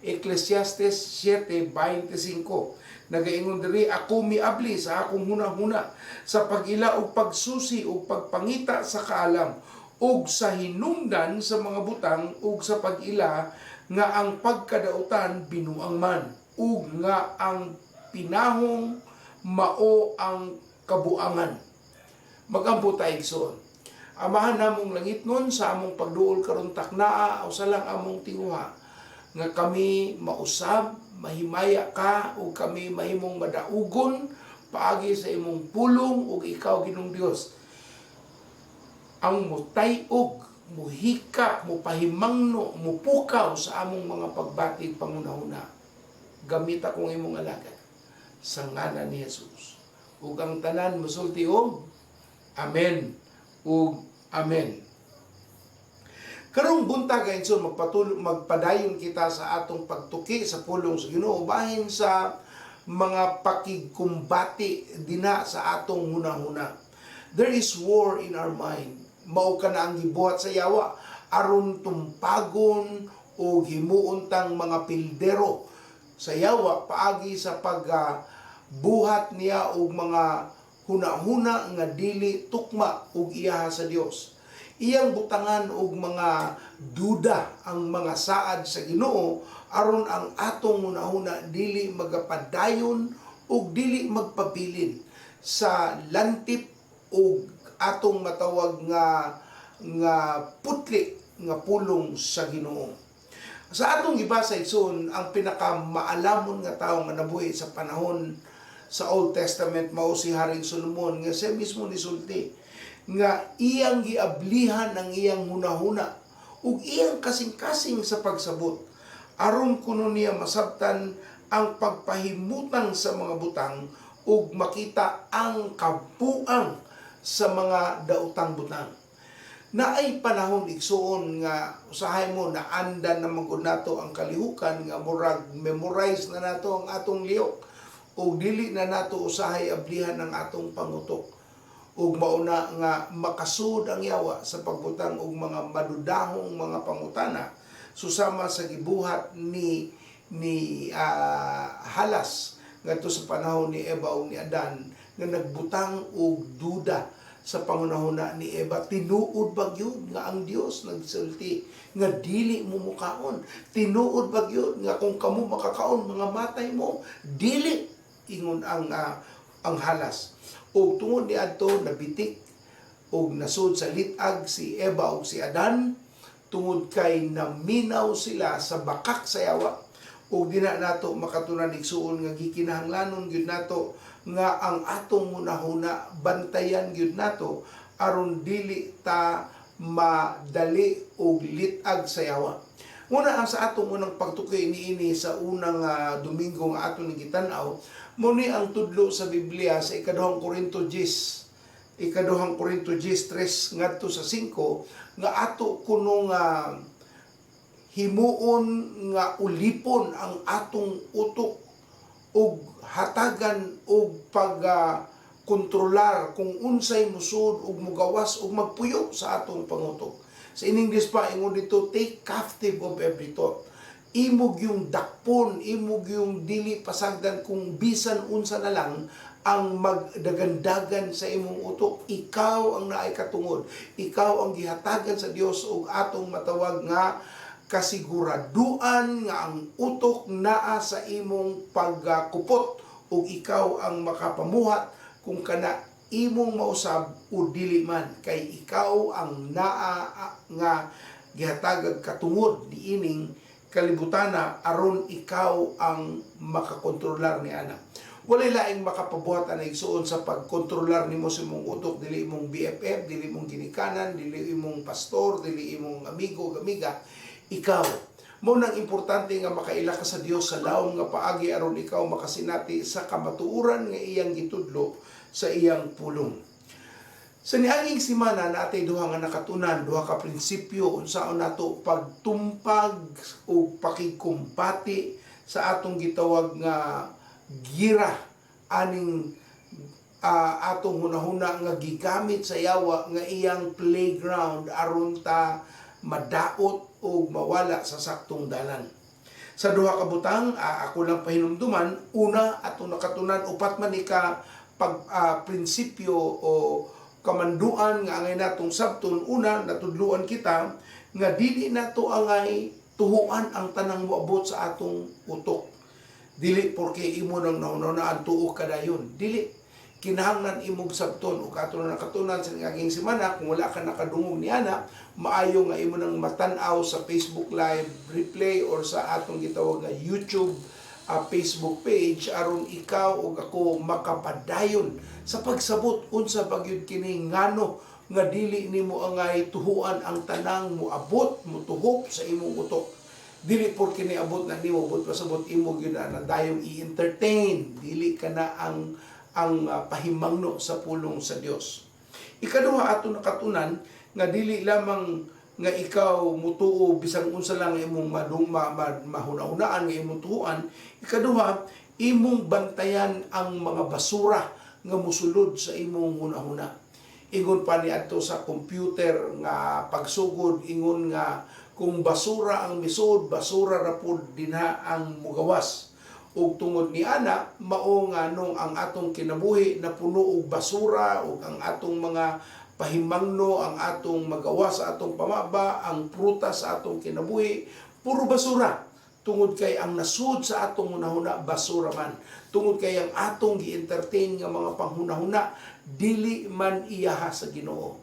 Ecclesiastes 7:25. Nagaingon diri, ako miabli sa akong hunahuna sa pag-ila og pagsusi ug pagpangita sa kaalam ug sa hinungdan sa mga butang ug sa pag-ila nga ang pagkadautan binuang man ug nga ang pinahong mao ang kabuangan. Magampo ta, igsoon. Amahan namong langitnon, sa among pagduol karon taknaa, usa lang among tinguha nga kami mausab, mahimaya ka ug kami mahimong madaugon paagi sa imong pulong, ug ikaw, Ginoong Dios, ang mutay-og, muhikap, mupahimangno, mupukaw sa among mga pagbati, panghunahuna. Gamit akong imong alagad sa ngalan ni Jesus. Ug ang tanan musulti og Amen ug Amen. Karong buntag, igsoon, magpadayon kita sa atong pagtuki sa pulong sa Ginoo bahin sa mga pakigkumbati dinha sa atong hunahuna. There is war in our mind. Mao kana ang gibuhat sa yawa aron tumpagon o himuon tang mga pildero sa yawa paagi sa pagbuhat niya og mga hunahuna nga dili tukma og iyaha sa Dios. Iyang butangan og mga duda ang mga saad sa Ginoo aron ang atong hunahuna dili magapadayon ug dili magpabilin sa lantip ug atong matawag nga nga putli nga pulong sa Ginoo. Sa atong gibasa, igsoon, ang pinakamaalamon nga tawo nga nabuhi sa panahon sa Old Testament mao si Haring Solomon, nga siya mismo nisulti nga iyang giablihan ang iyang hunahuna ug iyang kasing-kasing sa pagsabot aron kuno niya masabtan ang pagpahimutang sa mga butang ug makita ang kabuang sa mga daotang butang. Naay panahon, igsuon, nga usahay mo naandan na man gud nato ang kalihukan nga murag memorize na nato ang atong lihok ug dili na nato usahay ablihan ang atong pangutok, ug mauna nga makasud ang yawa sa pagbutang og mga madudahong mga pangutana, susama sa gibuhat ni halas ngadto sa panahon ni Eva ug ni Adan nga nagbutang og duda sa panghunahuna ni Eva. Tinuod ba gyud nga ang Dios nagsulti nga dili mo mukaon? Tinuod ba gyud nga kung kamo makakaon, mga matay mo? Dili, ingon ang halas. Ug tungod ni adto, nabitik ug nasud sa litag si Eva ug si Adan tungod kay naminaw sila sa bakak sa yawa. Ug dina nato makatunan, igsuon, nga gikinahanglanon gyud nato nga ang atong hunahuna bantayan gyud nato aron dili ta madali og litag sa yawa. Muna ang sa atong unang pagtukoy niini sa unang Domingo nga ato ni gitan-aw, mo ni ang tudlo sa Biblia sa Ikaduhang Korinto 10:3 ngadto sa 5, nga ato kuno nga himuon nga ulipon ang atong utok ug hatagan og pag kontrolar kung unsay musud ug mugawas ug magpuyo sa atong pangutok. Sa in English pa, ingon dito, "Take captive of every thought." Imo gyung dakpon, imo gyung dili pasagdan kung bisan unsa na lang ang magdagandagan sa imong utok. Ikaw ang naay katungod. Ikaw ang gihatagan sa Dios og atong matawag nga kasiguraduan nga ang utok naa sa imong pagkupot ug ikaw ang makapamuhat kung kana imong mausab o dili man, kay ikaw ang naa nga gihatagag katungod niining kalibutana aron ikaw ang makakontrolar ni ana. Walay laing makapabuhat ana, igsuon, sa pagkontrolar nimo sa imong utok. Dili imong BFF, dili imong ginikanan, dili imong pastor, dili imong amigo, amiga, ikaw. Mo nang importante nga makaila ka sa Dios sa lawom nga paagi aron ikaw makasinati sa kamatuoran nga iyang gitudlo sa iyang pulong. Sa niaging semana, natay duha nga nakatunan, duha ka prinsipyo unsaon nato pagtumpag o pakigkumbati sa atong gitawag nga gira aning atong hunahuna nga gigamit sa yawa nga iyang playground aron ta madaot o mawala sa saktong dalan. Sa duha ka butang, ako lang pahinumduman, una, atong nakatunan, upat man ni ka pag prinsipyo o kamanduan nga angay natong sabton. Una, natudluan kita nga dili nato angay tuhuan ang tanang moabot sa atong utok. Dili porke imo nang nahunahunaan, tuo ka dayon. Dili kinahanglan imong sabton. Ug ato na nakatunan sa niaging semana, kung wala ka nakadungog niana, maayo nga imo nang matan-aw sa Facebook Live replay or sa atong gitawag nga YouTube, Facebook page, aron ikaw ug ako makapadayon sa pagsabot unsa ba gyud kini, ngano nga dili nimo angay tuhuan ang tanang moabot, motuhop sa imong utok. Dili porke niabot na nimo, but pasabot imo gyud na dayong i-entertain, dili ka na ang pahimangno sa pulong sa Dios. Ikaduha, ato nakatunan nga dili lamang nga ikaw mutuo bisang unsa lang imong madung ma, ma, mahuna-hunaan nga imong tuhuan. Ikaduha, imong bantayan ang mga basura nga musulod sa imong hunahuna. Ingon pa ni adto sa computer nga pagsugod, ingon nga kung basura ang misud, basura ra pud dinha ang mugawas. Ug tungod ni ana, mao nga nung ang atong kinabuhi napuno og basura, ug ang atong mga pahimangno, ang atong magawa sa atong pamaba, ang prutas sa atong kinabuhi, puro basura, tungod kay ang nasud sa atong hunahuna basura man, tungod kay ang atong gi-entertain nga mga panghunahuna dili man iyaha sa Ginoo.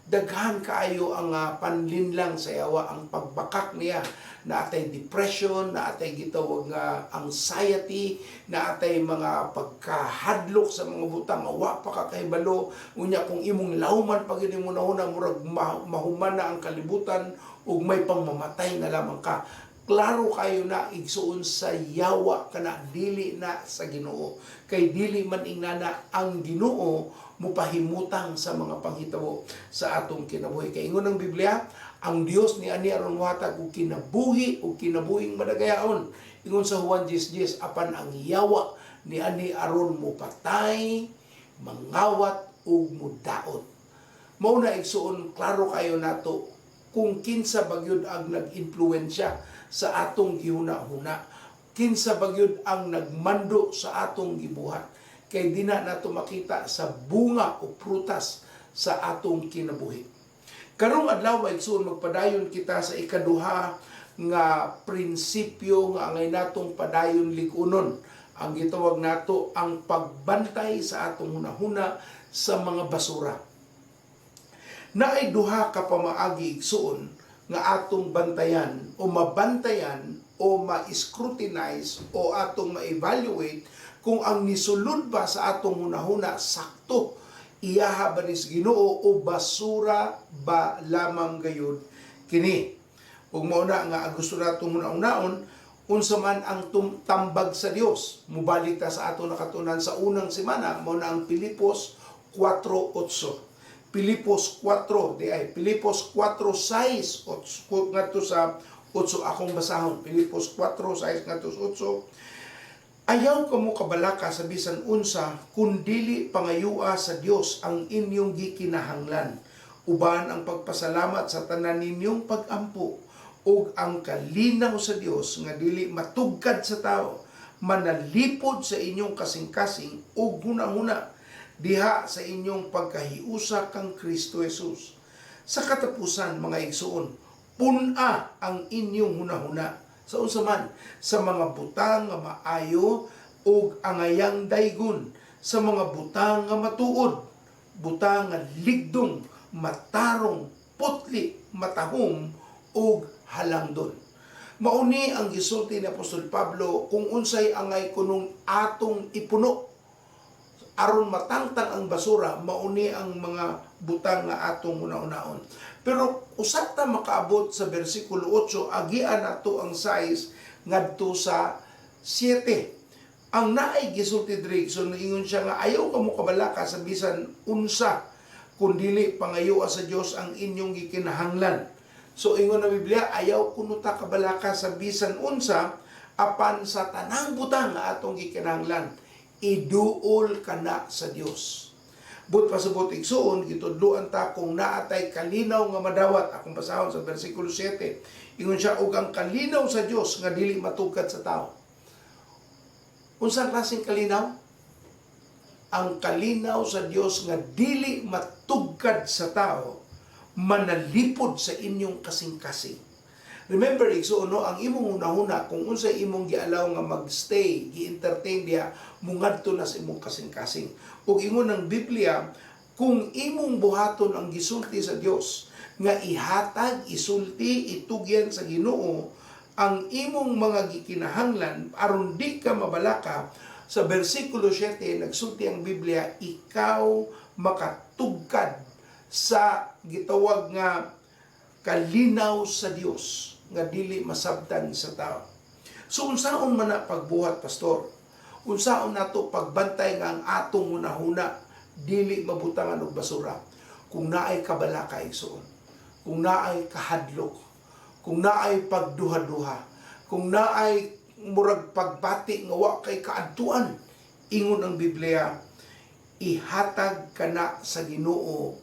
Daghan kaayo ang panlinlang sa yawa, ang pagbakak niya. Naatay depression, naatay gitawag nga anxiety, naatay mga pagkahadlok sa mga butang nga wa pa ka kahibalo. Unya kung imong lawman pag mo na murag mahuman na ang kalibutan ug may pangmamatay na lamang ka. Klaro kayo na, igsuon, sa yawa kana, dili na sa Ginoo, kay dili man ingana ang Ginoo mupahimutang sa mga panghitabo sa atong kinabuhi. Kay ingon ang Biblia, ang Dios ni ani aron mohatag og kinabuhi ug kinabuhing madagayaon, ingon sa Juan 10:10, apan ang yawa ni ani aron mopatay, mangawat ug mudaot. Mao na, igsuon, klaro kayo nato kung kinsa ba gyud ang nag-impluwensya sa atong gihuna-huna, kinsa ba gyud ang nagmando sa atong gibuhat, kay dina nato makita sa bunga o prutas sa atong kinabuhi. Karong adlaw, igsuon, magpadayon kita sa ikaduha nga prinsipyo nga angay natong padayon lig-unon, ang gitawag nato ang pagbantay sa atong hunahuna sa mga basura. Naay duha ka pamaagi, igsuon, nga atong bantayan o mabantayan o ma-scrutinize o atong ma-evaluate kung ang nisulod ba sa atong hunahuna sakto, iyaha ba nis Ginoo o basura ba lamang gayud kini. Ug mao na nga ang gusto natong hunahunaon, unsa man ang tambag sa Dios. Mubalik ta sa atong nakatunan sa unang semana, mao na ang Pilipos 4:8. Pilipos 4 di ay Pilipos 4:6 ngadto sa 8. Akong basahon Pilipos 4:6 ngadto sa 8. "Ayaw kamo kabalaka sa bisan unsa, kundili pangayua sa Dios ang inyong gikinahanglan uban ang pagpasalamat sa tanan ninyong pagampo, ug ang kalinaw sa Dios nga dili matugkad sa tao manalipod sa inyong kasing-kasing ug hunahuna diha sa inyong pagkahiusa kang Kristo Jesus. Sa katapusan, mga igsuon, pun-a ang inyong hunahuna sa unsa man, sa mga butang nga maayo ug angayang daygon, sa mga butang nga matuod, butang nga ligdong, matarong, putli, matahom ug halangdon." Mauni ang gisulti ni Apostol Pablo kung unsay angay kunong atong ipuno aron matangtang ang basura. Mauni ang mga butang nga atong hunahunaon. Pero usab ta makaabot sa bersikulo 8, agian nato ang 6 ngadto sa 7. Ang naay gisulti diri, so niingon siya nga ayaw kamo kabalaka sa bisan unsa, kundili pangayua sa Dios ang inyong gikinahanglan. So ingon ang Biblia, ayaw kuno ta kabalaka sa bisan unsa, apan sa tanang butang nga atong gikinahanglan, iduol kana sa Dios. But pasabot, igsuon, gitudloan ta kung naatay kalinaw nga madawat. Akong basahon sa bersikulo 7. Ingon siya, "Ug ang kalinaw sa Dios nga dili matugkad sa tao." Unsang klaseng kalinaw? Ang kalinaw sa Dios nga dili matugkad sa tao manalipod sa inyong kasing-kasing. Remember, igsuon, no, ang imong hunahuna, kung unsay imong gialaw nga magstay, gi-entertain diha, mungadto na sa imong kasing-kasing. Ug ingon ng Biblia, kung imong buhaton ang gisulti sa Dios nga ihatag, isulti, itugyan sa Ginoo ang imong mga gikinahanglan aron di ka mabalaka, sa versikulo 7 nagsulti ang Biblia, ikaw makatugkad sa gitawag nga kalinaw sa Dios nga dili masabtan sa tao. So unsaon man na pagbuhat, pastor? Unsaon nato pagbantay nga ang atong hunahuna dili mabutangan og basura? Kung naay kabalaka, igsuon, kung naay kahadlok, kung naay pagduha-duha, kung naay murag pagbati nga wa kay kaadtuan, ingon ang Biblia, ihatag kana sa Ginoo,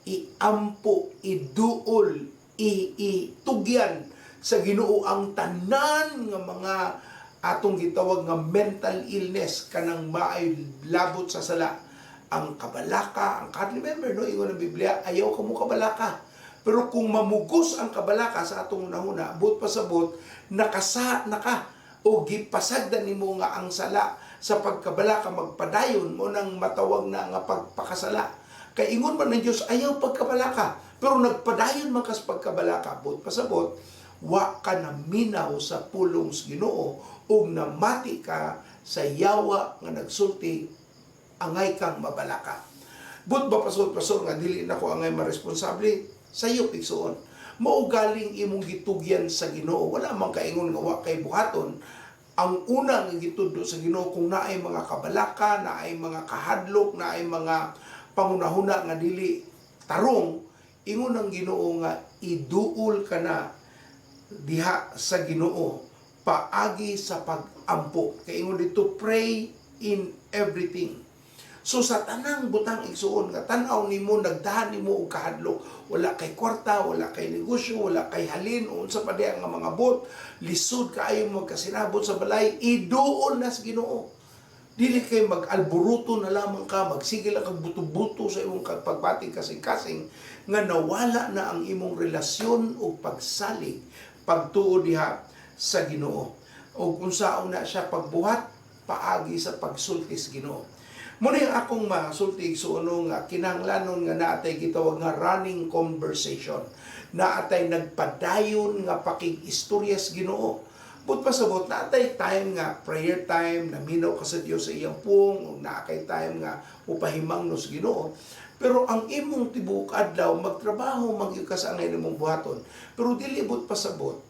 iampo, iduol, itugyan sa Ginoo ang tanan nga mga atong gitawag nga mental illness, kanang maay labot sa sala, ang kabalaka, ang kahadlok. Remember, no, ingon ang Biblia, ayaw ka mo kabalaka. Pero kung mamugos ang kabalaka sa atong hunahuna, buot pasabot, nakasa naka o gipasagdan nimo nga ang sala sa pagkabalaka magpadayon mo nang matawag na nga pagpakasala. Kay ingon man ng Diyos, ayaw pagkabalaka. Pero nagpadayon man kas pagkabalaka, buot pasabot, wa ka naminaw sa pulong sa Ginoo ug namati ka sa yawa nga nagsulti, angay kang mabalaka. Buot ba pasabot, pastor, nga dili na ko angay maresponsable? Sayop, igsuon. Mao galing imong gitugyan sa Ginoo. Wala man kaingon nga wa kay buhaton. Ang una nga gitudlo sa Ginoo, kung naay mga kabalaka, naay mga kahadlok, naay mga pangunahuna nga dili tarong, ingon ang Ginoo nga iduol ka na diha sa Ginoo paagi sa pag-ampo. Kay ingon dito, pray in everything. So sa tanang butang, igsuon, nga tan-aw nimo nagdahan nimo og kahadlok, wala kay kwarta, wala kay negosyo, wala kay halin o unsa pa diha nga mga bot, lisod kaayo mo magkasinabot sa balay, iduol na sa Ginoo. Dili kay mag-alboruto na lamang ka, magsige lang kag buto-buto sa imong pagbating kasing-kasing nga nawala na ang imong relasyon o pagsalig, pagtuo diha sa Ginoo. O kung unsaon na siya pagbuhat, paagi sa pagsulti sa Ginoo. Muna yung akong masulti, igsuon, nga kinahanglanon nga naatay gitawag nga running conversation. Naatay nagpadayon nga pakig-istorya sa Ginoo. Buot pasabot, naatay time nga prayer time, naminaw ka sa Dios sa iyang pung, o naa kay time nga upahimangno sa Ginoo. Pero ang imong tibuok adlaw, magtrabaho, magyud ka sa angay nimong buhaton. Pero dili buot pasabot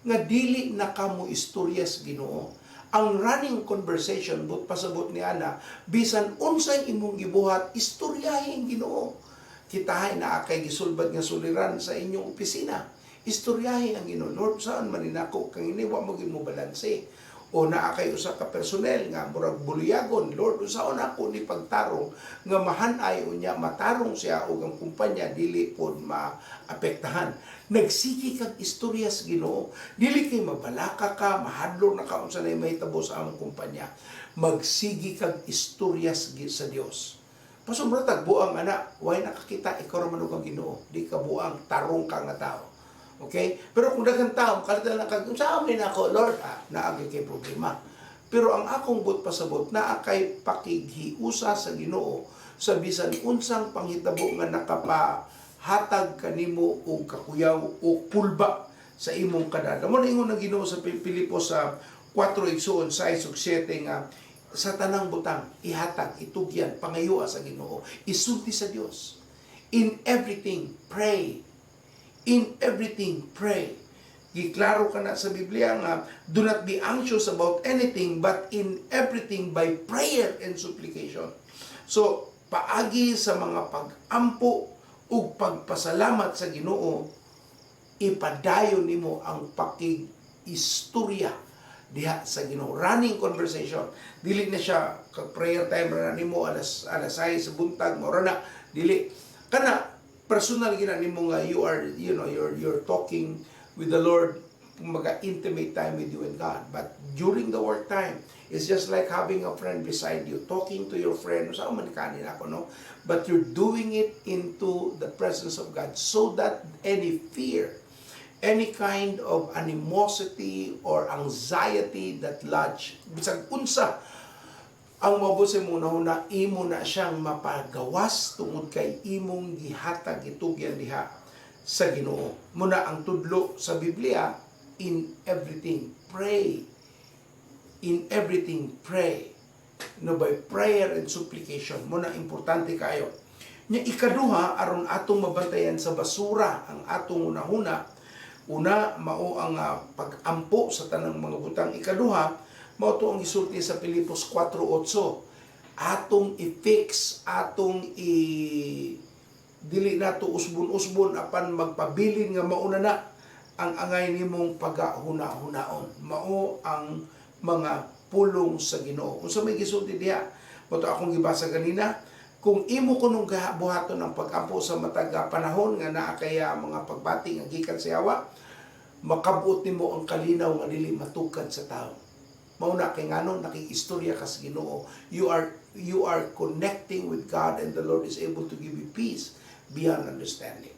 nga dili na kamo istorya sa Ginoo. Ang running conversation, buot pasabot ni ana, bisan unsay imong gibuhat, istoryahe ang Ginoo. Kitahay naa kay gisulbad nga suliran sa inyong opisina. Istoryahe ang Ginoo. Lord, unsaon man nako kang ini, wa mo gyud mo balanse? O naa kay usa ka personnel nga murag buliyagon, Lord, unsaon ako ni pagtarong nga mahanay unya matarong siya ug ang kumpanya dili pod maapektahan? Nagsige kag istorya sa Ginoo. Dili kay mabalaka ka, mahadlok na ka unsa nay mahitabo sa among kumpanya. Magsige kag istorya sa Dios. Pasobra tag buang ana, way nakakita, ikaw ra man ug ang Ginoo. Di ka buang, tarong ka nga tao. Okay? Pero kung daghang tao, kalitan lang kag unsa man nako, Lord, naa gyud kay problema. Pero ang akong buot pasabot, naa kay pakighiusa sa Ginoo sa bisan unsang panghitabo nga nakapahatag kanimo og kakuyaw o pulba sa imong kadala. Mo na ingon ang Ginoo sa Pilipos sa 4, igsuon, 6 ug 7 nga sa tanang butang ihatag, itugyan, pangayoa sa Ginoo, isulti sa Dios. In everything pray. In everything pray. Giklaro ka na sa Biblia nga do not be anxious about anything, but in everything by prayer and supplication. So paagi sa mga pag-ampo ug pagpasalamat sa Ginoo, ipadayon nimo ang pakig-istorya diha sa Ginoo. Running conversation. Dili na siya kag prayer time ra nimo alas 6 sa buntag, mao ra na. Dili kana personal gina nimo nga you are you know you're talking with the Lord, kumbaga intimate time with you and God. But during the work time, it's just like having a friend beside you, talking to your friend, sa man kanin ako, no, but you're doing it into the presence of God so that any fear, Any kind of animosity or anxiety that lodge, bisag unsa ang moabot sa imong hunahuna, imo na siyang mapagawas tungod kay imong gihatag, gitugyan diha sa Ginoo. Muna ang tudlo sa Biblia, in everything pray. In everything pray. No, by prayer and supplication. Muna importante kayo. Nya ikaduha, aron atong mabantayan sa basura ang atong hunahuna. Una, mao ang pag-ampo sa tanang mga butang. Ikaduha, mao to ang gisulti sa Filipos 4:8. Atong i-fix, atong i dili nato usbon-usbon apan magpabilin nga mauna na ang angay nimong pagahuna-hunaon. Mao ang mga pulong sa Ginoo. Unsa may gisulti diha? Mao to akong gibasa ganina, kung imo kunong buhaton ang pag-ampo sa matag panahon nga naa kaya mga pagbati nga gikan sa yawa, makabot nimo ang kalinaw nga dili matukad sa tao. Mao na kay ngano nakikistorya ka sa Ginoo. You are connecting with God and the Lord is able to give you peace beyond understanding.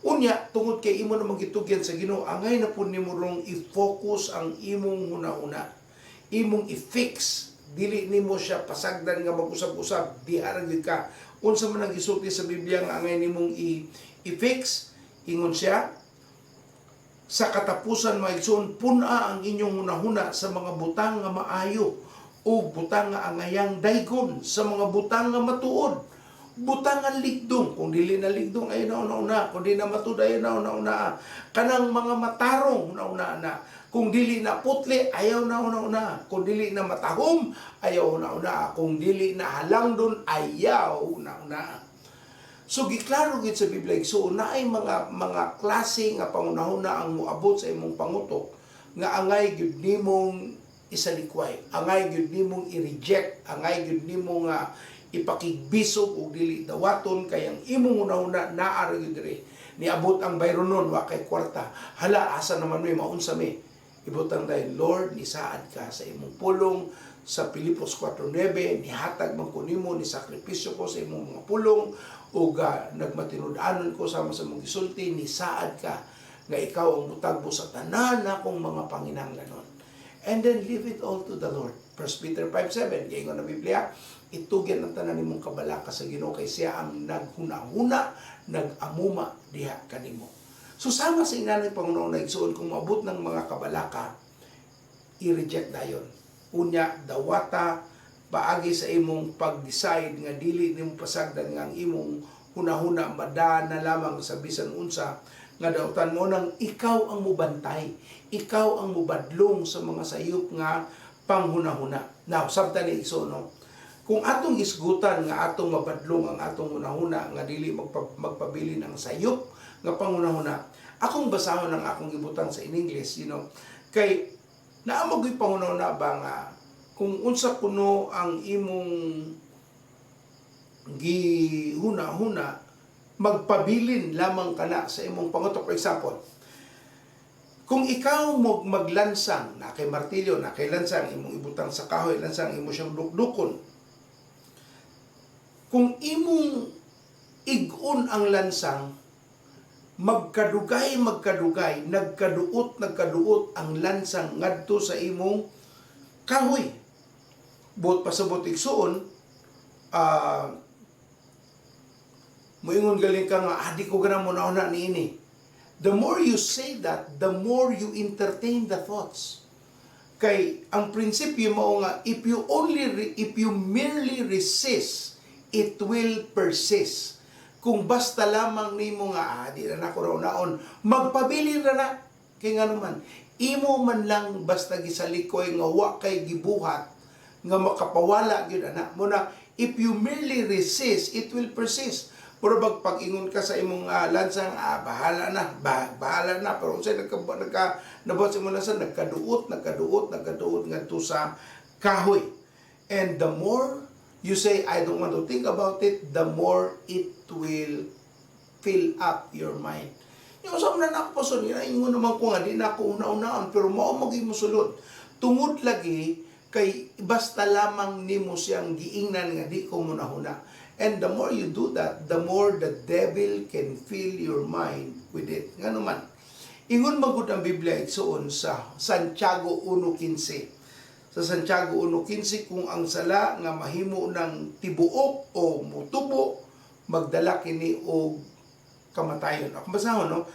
Unya, tungod kay imo namang gitugyan sa Ginoo, angay na pud nimo rong i-focus ang imong hunahuna. Imong i-fix, dili nimo siya pasagdan nga mag-usab-usab, diha ra gyud ka. Unsa man ang gisulti sa Biblia nga angay nimong i-fix, ingon siya, "Sa katapusan, mga igsoon, pun-a ang inyong hunahuna sa mga butang nga maayo o butang nga angayang daygon, sa mga butang nga matuod, butang nga ligdong." Kung dili na ligdong, ayaw na una-una. Kung di na matuod, ayaw na una-una. Kanang mga matarong, una-una na. Kung dili na putli, ayaw na una-una. Kung dili na matahom, ayaw una-una. Kung dili na halangdon, ayaw una-una. So giklaro gid sa Biblia, so naay mga klase nga pangunahuna ang moabot sa imong pangutok nga angay gyud nimong isalikway, angay gyud nimong i-reject, angay gyud nimo nga ipakigbisog og dili dawaton kay ang imong hunahuna naa ra gyud diri. Niabot ang bayronon, wa kay kwarta. Hala, asa naman mi, maunsa mi? Ibutang dahil, "Lord, nisaad ka sa imong pulong sa Pilipos 4:9, nihatag man ko nimo, ni sakripisyo ko sa imong mga pulong ug nagmatinud-anon ko sama sa imong gisulti, nisaad ka nga ikaw ang mutagbo sa tanan akong mga panginahanglanon." And then leave it all to the Lord. 1 Peter 5:7, giingon ng Biblia, "Itugyan ang tanan nimong kabalaka sa Ginoo kay siya ang naghunahuna, nag-amuma diha kanimo." So sama sa inanay pangunahuna, igsuon, kung maabot ng mga kabalaka, i-reject dayon. Unya, dawata paagi sa imong pag-decide nga dili nimo pasagdan nga ang imong hunahuna madana lamang sa bisan unsa nga dautan mo nang ikaw ang mubantay, ikaw ang mubadlong sa mga sayop nga panghunahuna. Now, sabta ni igsoon, no? Kung atong isgutan nga atong mabadlong ang atong hunahuna nga dili magpabilin ang sayop nga panghunahuna, akong basahon ang akong gibutang sa in English, kay naa mo gyud panghunahuna ba nga kung unsa kuno ang imong gihuna-huna, magpabilin lamang kana sa imong pangutok. For example, kung ikaw mo maglansang na kay martilyo, na kay lansang, imong ibutang sa kahoy, lansang, imo siyang dukdukon. Kung imong igon ang lansang, magkadugay magkadugay, nagkaduot nagkaduot ang lansang ngadto sa imong kahoy. Buot pasabot, igsuon, moingon galing ka nga, "Ah, di ko ganang mo na niini." The more you say that, the more you entertain the thoughts. Kay ang prinsipyo mao nga if you merely resist, it will persist. Kung basta lamang nimo nga, "Ah, di na nako raw naon," magpabilin ra na. Kay nga naman, imo man lang basta gisalikoy nga wa kay gibuhat nga makapawala gyud ana. Muna if you merely resist, it will persist. Pero pag ingon ka sa imong lansang, "Ah, bahala na, bahala na," pero unsay nagka nabuhat sa imong lansang, nagkaduot, nagkaduot, nagkaduot ngadto sa kahoy. And the more you say, "I don't want to think about it," the more it will fill up your mind. Yung sa na ako pason, ingon naman ko nga, di na ako una-unaan, pero mao magi mo sulod. Tungod lagi, kay basta lamang nimo siyang giingnan nga di ko munahuna. And the more you do that, the more the devil can fill your mind with it. Nga naman, Ingon magud ang Biblia, igsuon, sa Santiago 1:15. Sa Santiago 1:15, kung ang sala nga mahimo ng tibuok o mutubo, magdala kini og kamatayon. Ako basahon, no?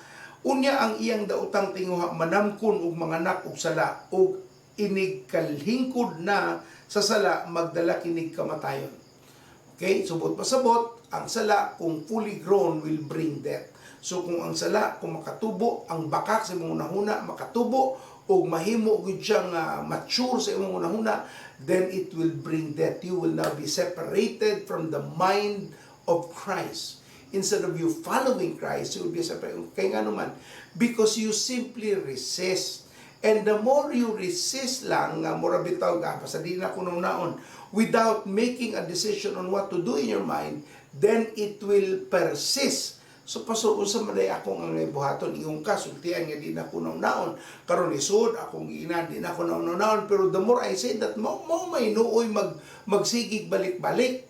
Unya ang iyang daotang tinguha manamkon og manganak og sala, ug inig kalhingkod na sa sala, magdala kinig kamatayon. Okay, subot pasabot, ang sala kung fully grown will bring death. So kung ang sala kung makatubo, ang bakak sa imong hunahuna makatubo og mahimo gyud siyang mature sa imong hunahuna, then it will bring death. You will now be separated from the mind of Christ. Instead of you following Christ, you will be separated. Kaya nga naman, because you simply resist. And the more you resist lang, nga mura bitaw ka, basta di na ko naon, without making a decision on what to do in your mind, then it will persist. So paso, unsa man day akong ang buhaton? Iyong ka sultian nga di na ko naon, karon isod akong giinan, di na ko naon, pero the more I say that, mo may nuoy magsigig balik-balik.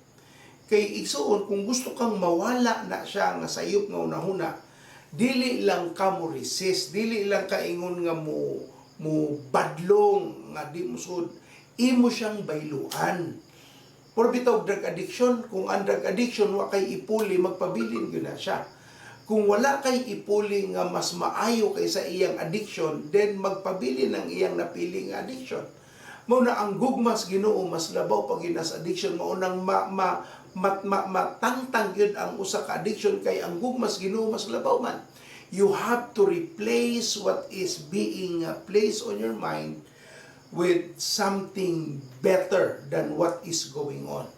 Kay igsuon, kung gusto kang mawala na siya nga sayop nga unahuna, dili lang ka mo resist, dili lang ka ingon nga mo badlong nga di mo sud, imo siyang bayluan. Por bitaw drug addiction, kung ang drug addiction wa kay ipuli, magpabilin gyud na siya. Kung wala kay ipuli nga mas maayo kaysa iyang addiction, then magpabilin ang iyang napili nga addiction. Mao na ang gugmas Ginoo mas labaw pag sa addiction. Mao nang ma, ma, mat, ma, matangtang gyud ang usa ka addiction kay ang gugmas Ginoo mas labaw man. You have to replace what is being placed on your mind with something better than what is going on.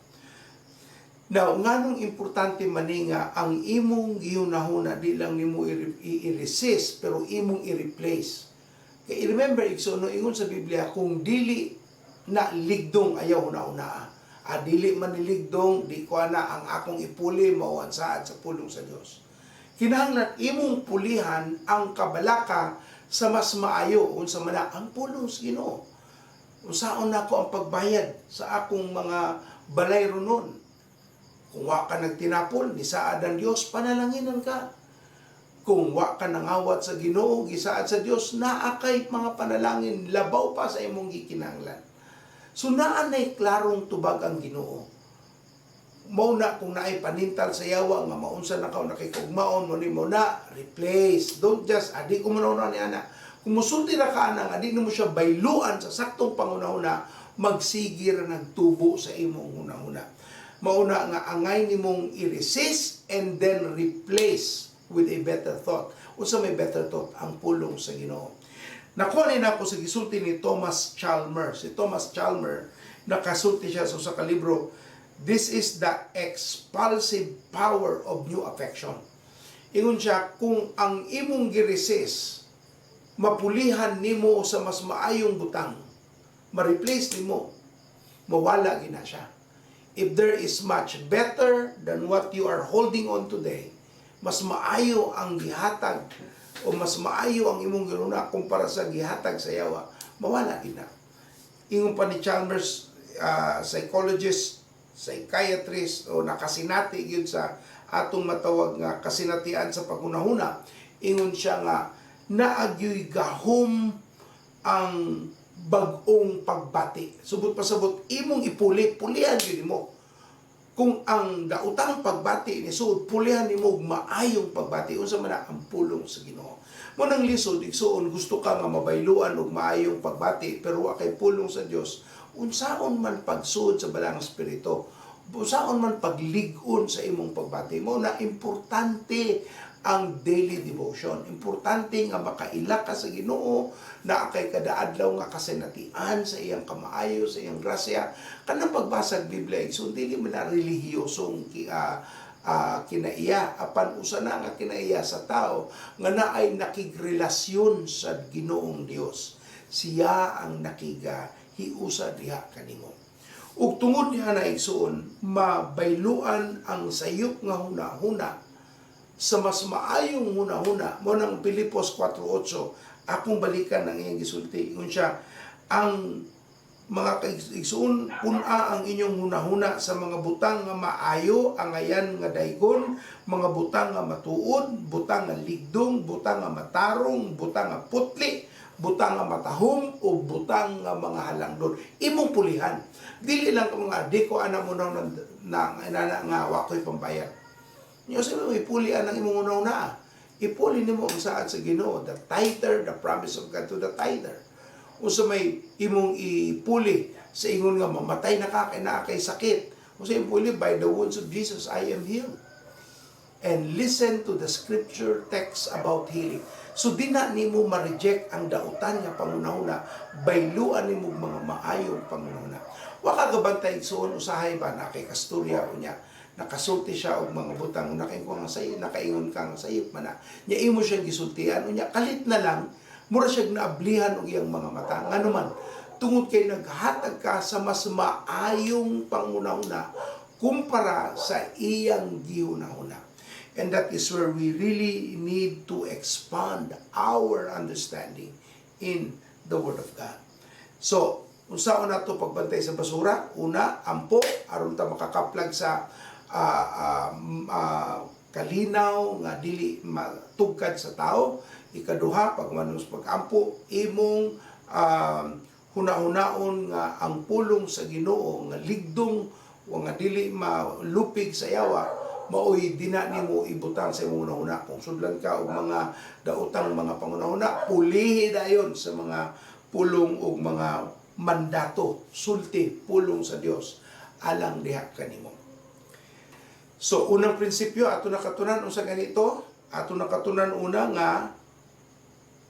Now, nganong importante man ni nga ang imong gihunahuna di lang nimo i-resist pero imong i-replace? Kay remember, igsoon, no, ingon sa Biblia, kung dili na ligdong, ayaw huna-hunaa. Ah, dili man ni ligdong, di ko ana, ang akong ipuli mao ang saad sa pulong sa Dios. Kinahanglan imong pulihan ang kabalaka sa mas maayo. Unsa man na? Ang pulong sa Ginoo. Unsaon nako ang pagbayad sa akong mga balay ronon? Kung wa ka nagtinapol, nisaad ang Dios, panalanginan ka. Kung wa ka nangawat sa Ginoo, gisaad sa Dios, naa kay mga panalangin labaw pa sa imong gikinahanglan. So naa nay klarong tubag ang Ginoo. Mao na kung naay panintal sa yawa nga maunsa na ka o nakikugmaon mo nimo na replace. Don't just, adi ko mo na ni ana. Kung musulti ra ka ana nga di nimo siya bayluan sa saktong pangunahuna, magsige ra nagtubo sa imong hunahuna. Mauna nga angay nimong i-resist and then replace with a better thought. Unsa may better thought? Ang pulong sa Ginoo. Nakuha ni nako sa gisulti ni Thomas Chalmers. Si Thomas Chalmers, nakasulti siya sa usa ka libro, "This is the Expulsive Power of New Affection." Ingon siya, kung ang imong giresist, mapulihan nimo sa mas maayong butang, ma-replace nimo, mawala gina siya. If there is much better than what you are holding on today, mas maayo ang gihatag o mas maayo ang imong ginuna kumpara sa gihatag sa yawa, mawala gina. Ingon pa ni Chalmers, psychologist, psychiatrist o nakasinati gyud sa atong matawag nga kasinatian sa paghunahuna, ingon siya nga naagyoy gahom ang bag-ong pagbati. Subot pasabot, imong ipuli, pulihan gyud nimo. Kung ang daotang pagbati ni suod, pulihan nimo og maayong pagbati. Unsa man na? Ang pulong sa Ginoo. Mo nang lisod, igsuon, gusto ka nga mabayluan og maayong pagbati pero wa kay pulong sa Dios. Unsaon man pagsuod sa Balaang Espiritu? Unsaon man paglig-on sa imong pagbati? Mo na importante ang daily devotion. Importante nga makaila ka sa Ginoo, na kay kada adlaw nga kasinatian sa iyang kamaayo, sa iyang grasya. Kanang pagbasa og Biblia, igsoon, dili man na relihiyosong kinaiya, apan usa na nga kinaiya sa tao nga naay nakigrelasyon sa Ginoong Dios. Siya ang nakiga hiusa diha kanimo. Ug tungod niya na, igsuon, mabayluan ang sayop nga hunahuna sa mas maayong hunahuna. Mo nang Pilipos 4:8, akong balikan ang iyang gisulti. Ingon siya, ang Mga kaigsuon, pun-a ang inyong hunahuna sa mga butang nga maayo, angayan nga daygon, mga butang nga matuod, butang nga ligdong, butang nga matarong, butang nga putli, butang nga matahom, o butang nga mga halangdon. Imong pulihan. Dili lang ka mga di ko ana mo na na, na, na nga wa ko'y pambayad. Nya sa mo ipulian ang imong hunahuna. Ipuli nimo ang saad sa Ginoo, the tither, the promise of God to the tither. Unsa may imong ipuli sa ingon nga mamatay na ka kay naa kay sakit? Unsa imong puli? "By the wounds of Jesus I am healed." And listen to the scripture text about healing. So di na nimo ma-reject ang dautan nga pangunahuna, bayluan nimo mga maayong pangunahuna. Wa ka gabantay, igsuon, usahay ba na kay kasturya, unya nakasulti siya og mga butang, nakaingon nga say, nakaingon ka nga sayop man na. Nya imo siya gisultian, unya kalit na lang mura siya naablihan og iyang mga mata. Ngano man? Tungod kay naghatag ka sa mas maayong pangunahuna kumpara sa iyang gihunahuna. And that is where we really need to expand our understanding in the Word of God. So, unsaon nato pagbantay sa basura? Una, ampo aron ta makakaplag sa kalinaw nga dili matugkad sa tao. Ikaduha, pagmanos pag-ampo, imong hunahunaon nga ang pulong sa Ginoo nga ligdong o nga dili malupig sa yawa maoy dina nimo ibutang sa imong hunahuna. Kung sudlan ka og mga daotang mga pangunahuna, pulihi dayon sa mga pulong og mga mandato, sulti, pulong sa Dios alang diha kanimo. So, unang prinsipyo, ato nakatunan unsa ganito? Ato nakatunan una nga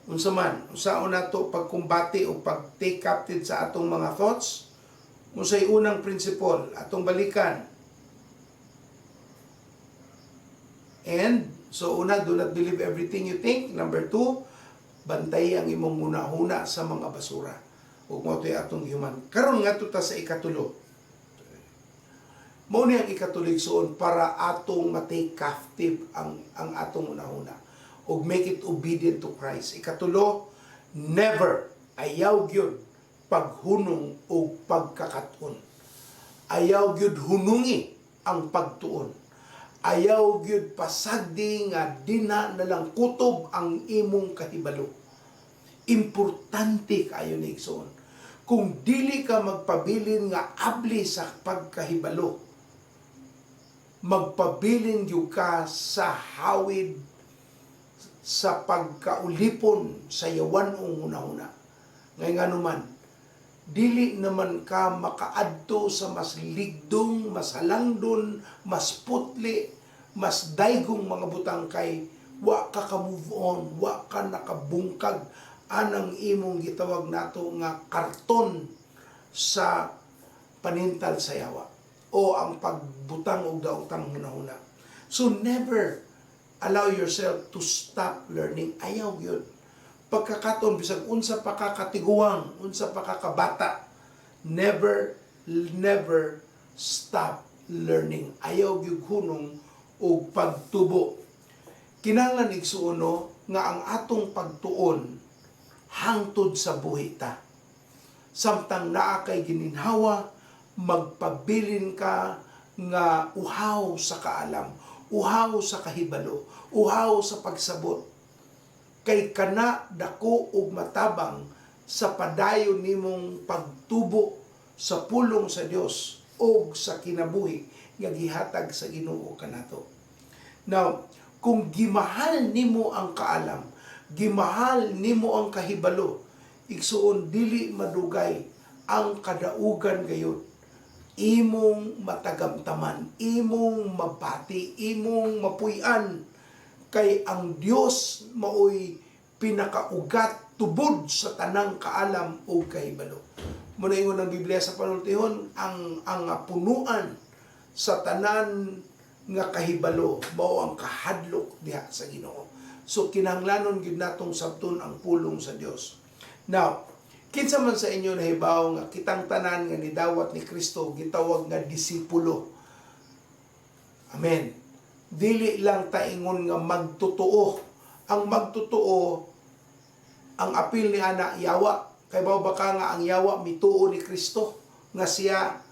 unsa man, unsaon nato pagkumbati o pag-take captive sa atong mga thoughts? Unsay unang principle? Atong balikan. And, so una, do not believe everything you think. Number two, bantay ang imong hunahuna sa mga basura. Ug mao to'y atong human. Karon nga ta sa ikatulo. Mao ni ang ikatulo, igsuon, para atong ma-take captive ang atong hunahuna ug make it obedient to Christ. Ikatulo, never, ayaw gyud paghunong og pagkakaton. Ayaw gyud hunungi ang pagtuon. Ayaw gyud pasagdi nga dina na lang kutob ang imong kahibalo. Importante kaayo ni, igsoon. Kung dili ka magpabilin nga abli sa pagkahibalo, magpabilin gyud ka sa hawid sa pagkaulipon sa yawan-ong hunahuna. Ngay nganuman, dili naman ka makaadto sa mas ligdong, mas halangdon, mas putli, mas daygong mga butang kay wa ka ka-move on, wa ka nakabungkag anang imong gitawag nato nga karton sa panintal sa yawa o ang pagbutang og daotang hunahuna. So never allow yourself to stop learning. Ayaw yun. Pagkakataon, bisag unsa pa ka katiguang, unsa pa ka kabata, never, never stop learning. Ayaw gyud hunong og pagtubo. Kinahanglan, igsuon, nga ang atong pagtuon hangtod sa buhi ta. Samtang naa kay gininhawa, magpabilin ka nga uhaw sa kaalam, uhaw sa kahibalo, uhaw sa pagsabot. Kay kana dako ug matabang sa padayon nimong pagtubo sa pulong sa Dios og sa kinabuhi nga gihatag sa Ginoo kanato. Now, kung gimahal nimo ang kaalam, gimahal nimo ang kahibalo, igsuon, dili madugay ang kadaugan gayud imong matagamtaman, imong mabati, imong mapuy-an kay ang Dios maoy pinakaugat tubod sa tanang kaalam o kahibalo. Muna ingon ang Biblia sa panultihon, ang punuan sa tanan nga kahibalo mao ang kahadlok diha sa Ginoo. So kinahanglanon gyud natong sabton ang pulong sa Dios. Now, kinsa man sa inyo nahibaw nga kitang tanan nga nidawat ni Kristo gitawag nga disipulo? Amen. Dili lang taingon nga magtotoo. Ang magtotoo, ang apil ni ana yawa. Kay ba ka nga ang yawa mituo ni Kristo nga siya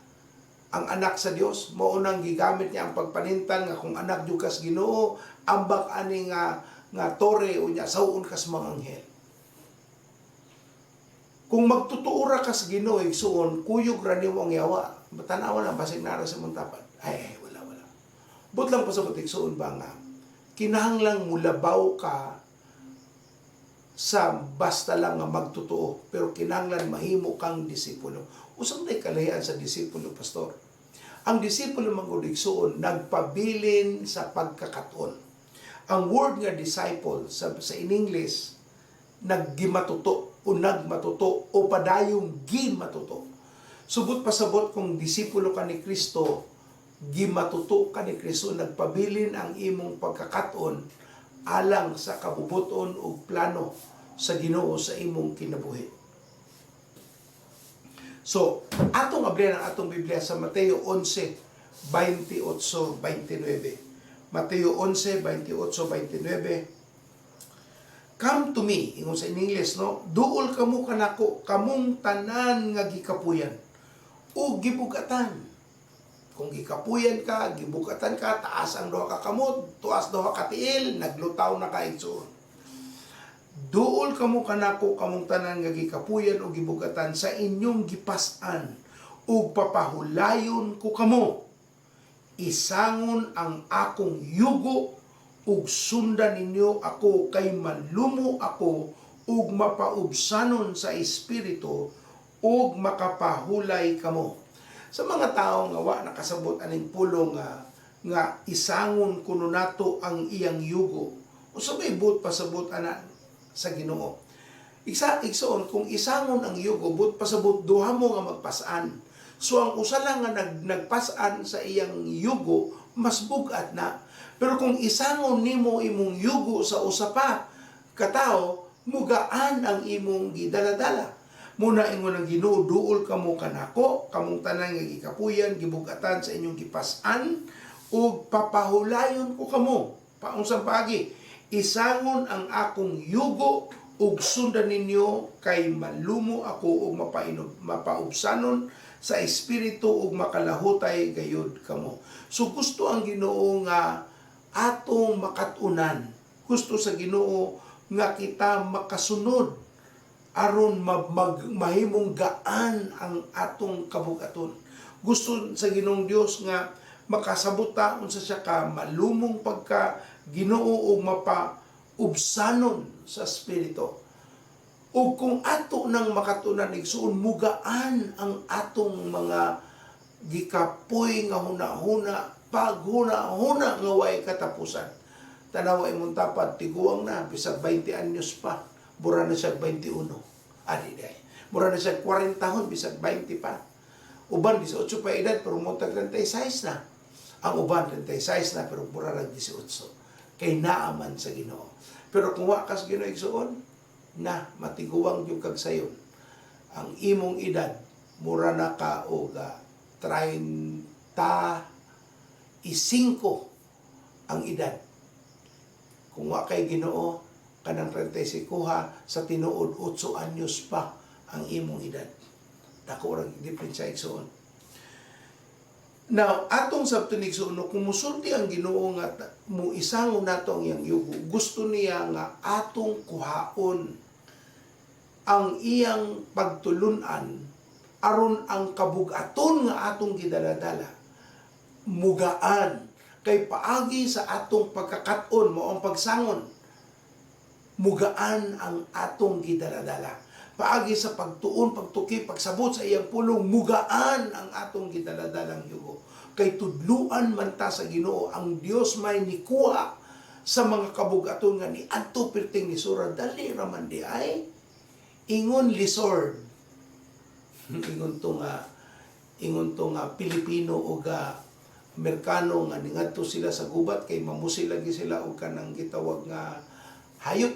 ang anak sa Dios? Mao nang gigamit niya ang pagpanintal nga kung anak jud kas Ginoo, ambak ani nga nga tore, unya saw-on kas mga anghel. Kung magtotoo ra kas Ginoo, igsuon, kuyog ra nimo ang yawa. Tanawa lang, basig naa ra sa imong tapad. Ay, ay, wala, wala. Buot lang pasabot, igsuon ba, nga kinahanglang mulabaw ka sa basta lang nga magtotoo, pero kinahanglan mahimo kang disipulo. Unsa may kalahian sa disipulo, pastor? Ang disipulo man gud, igsuon, nagpabilin sa pagkakaton. Ang word nga disciple sa in English, naggimatuto o nagmatuto o padayong gimatuto. So buot pasabot, kung disipulo ka ni Kristo, gimatuto ka ni Kristo, nagpabilin ang imong pagkakaton alang sa kabubuton ug plano sa Ginoo sa imong kinabuhi. So, atong ablihan ang atong Biblia sa Mateo 11, 28, 29. Mateo 11, 28, 29. "Come to me," ingon sa in English, no? "Duol kamo kanako, kamong tanan nga gikapuyan o gibugatan." Kung gikapuyan ka, gibugatan ka, taas ang duha ka kamot, tuas duha ka tiil, naglutaw na ka, igsuon. "Duol kamo kanako, kamong tanan nga gikapuyan o gibugatan sa inyong gipas-an, ug papahulayon ko kamo. Isangon ang akong yugo ug sundan ninyo ako, kay malumo ako ug mapaubsanon sa espiritu, ug makapahulay kamo." Sa mga tao nga wa nakasabot aning pulong nga nga isangon kuno nato ang iyang yugo, unsa may buot pasabot ana sa Ginoo? Isa, igsoon, kung isangon ang yugo, buot pasabot duha mo nga magpasan. So ang usa lang nga nagpasan sa iyang yugo, mas bugat na. Pero kung isangon nimo imong yugo sa usa pa katao, mugaan ang imong gidaladala. Muna ingon ang Ginoo, "Duol kamo kanako, kamong tanan nga gikapuyan, gibugatan sa inyong gipas-an, ug papahulayon ko kamo." Paunsang paagi? "Isangon ang akong yugo ug sundan ninyo, kay malumo ako ug mapaubsanon sa espiritu, ug makalahutay gayud kamo." So gusto ang Ginoo nga atong makatunan. Gusto sa Ginoo nga kita makasunod aron mahimong gaan ang atong kabugaton. Gusto sa Ginoong Dios nga makasabot ta unsa siya ka malumong pagka Ginoo ug mapaubsanon sa espiritu. Ug kung ato nang makatunan, igsuon, mugaan ang atong mga gikapoy nga huna-huna, paghuna-huna nga way katapusan. Tanawa imong tapad, tiguang na, bisag 20 anyos pa, mura na siya 21. Ani day. Mura na siya 40 hon, bisag 20 pa. Uban, 18 pa edad, pero motag 36 na. Ang uban, 36 na, pero mura lang 18. Kay naaman sa Ginoo. Pero kung wa kas Ginoo, igsuon, na matiguang yung kag sayon. Ang imong edad, mura na ka og 35 ang edad. Kung wa kay Ginoo, kanang 35 ha, sa tinuod 8 anyos pa ang imong edad. Dako ra diferensya, igsuon. Now, atong sabton, igsuon, no, kung musulti ang Ginoo nga mo isangon nato ang iyang yugo, gusto niya nga atong kuhaon ang iyang pagtulunan aron ang kabugaton nga atong gidaladala mugaan, kay paagi sa atong pagkakat-on, mao ang pagsangon, mugaan ang atong gidaladala. Paagi sa pagtuon, pagtuki, pagsabot sa iyang pulong, mugaan ang atong gidaladalang yugo, kay tudluan man ta sa Ginoo. Ang Dios may nikuha sa mga kabugaton nga niadto perting lisura. Dali ra man di ay, ingon lisord, ingon to nga Pilipino o ga Amerikano nga ningadto sila sa gubat kay mamusil lagi sila og kanang gitawag nga hayop.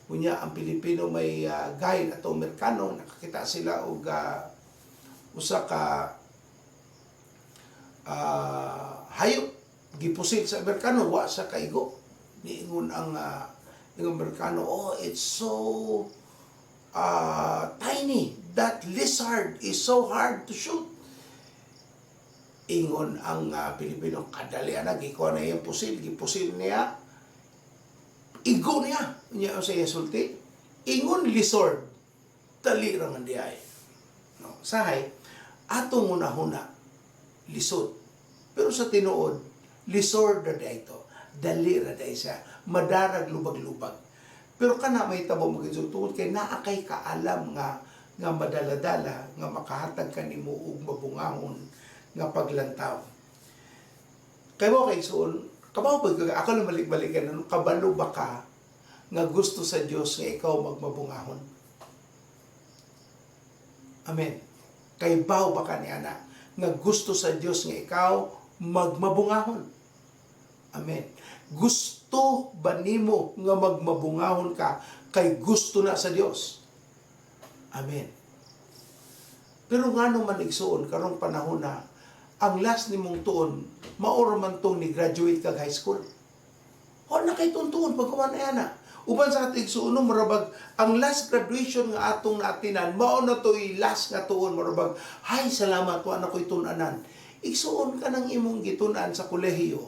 Unya ang Pilipino may guide, ato Amerikano nakakita sila og usa ka hayop, gipusil sa Amerikano, wa sa kaigo. Niingon ang ingon Amerikano, "Oh, it's so tiny. That lizard is so hard to shoot." Ingon ang Pilipino, "Kadali ana, gikuha na iyang pusil, gipusil niya, igo niya." Niya sa iya sulti, ingon lizard, dali ra man diay. No, sahay, atong hunahuna, lisod. Pero sa tinuod, lizard ra diay to. Dali ra diay siya. Madarag lubag-lubag. Pero kana may tabo magiging tungod kay naa kay kaalam nga madaladala nga makahatag kanimo og mabungahon nga paglantaw. Kay mo kay suon, kabaw pag ako na balik-balikan ano, kabalo ba ka nga gusto sa Dios nga ikaw magmabungahon? Amen. Kay baw ba ka ni ana nga gusto sa Dios nga ikaw magmabungahon? Amen. Gusto ba nimo nga magmabungahon ka kay gusto na sa Dios? Amen. Pero ngano man, igsuon, karong panahon na ang last nimong tuon mao ra man tong ni graduate kag high school? O na kay tuon pagkuman na ana. Uban sa ating igsuon, no, murabag ang last graduation nga atong naatinan mao na to'y last nga tuon, murabag, "Hay, salamat, wa na ko'y tun-anan." Igsuon, ka ng imong gitun-an sa kolehiyo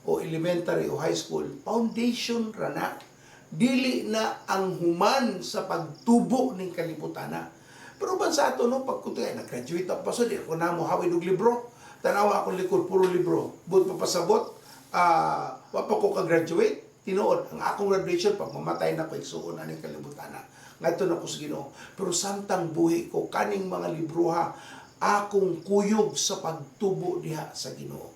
o elementary o high school, foundation ra na. Dili na ang human sa pagtubo ning kalibutana. Pero ban sa ato, no, pag kutoy, nag-graduate ako pa, so di ako na mo hawid og libro. Tanawa akong likod, puro libro. But papasabot, wa pa ko ka-graduate. Tinuod, ang akong graduation, pag mamatay na ko, igsuon na ning kalibutana. Ngadto na ko sa Ginoo. Pero samtang buhi ko, kaning mga libroha, akong kuyog sa pagtubo diha sa Ginoo.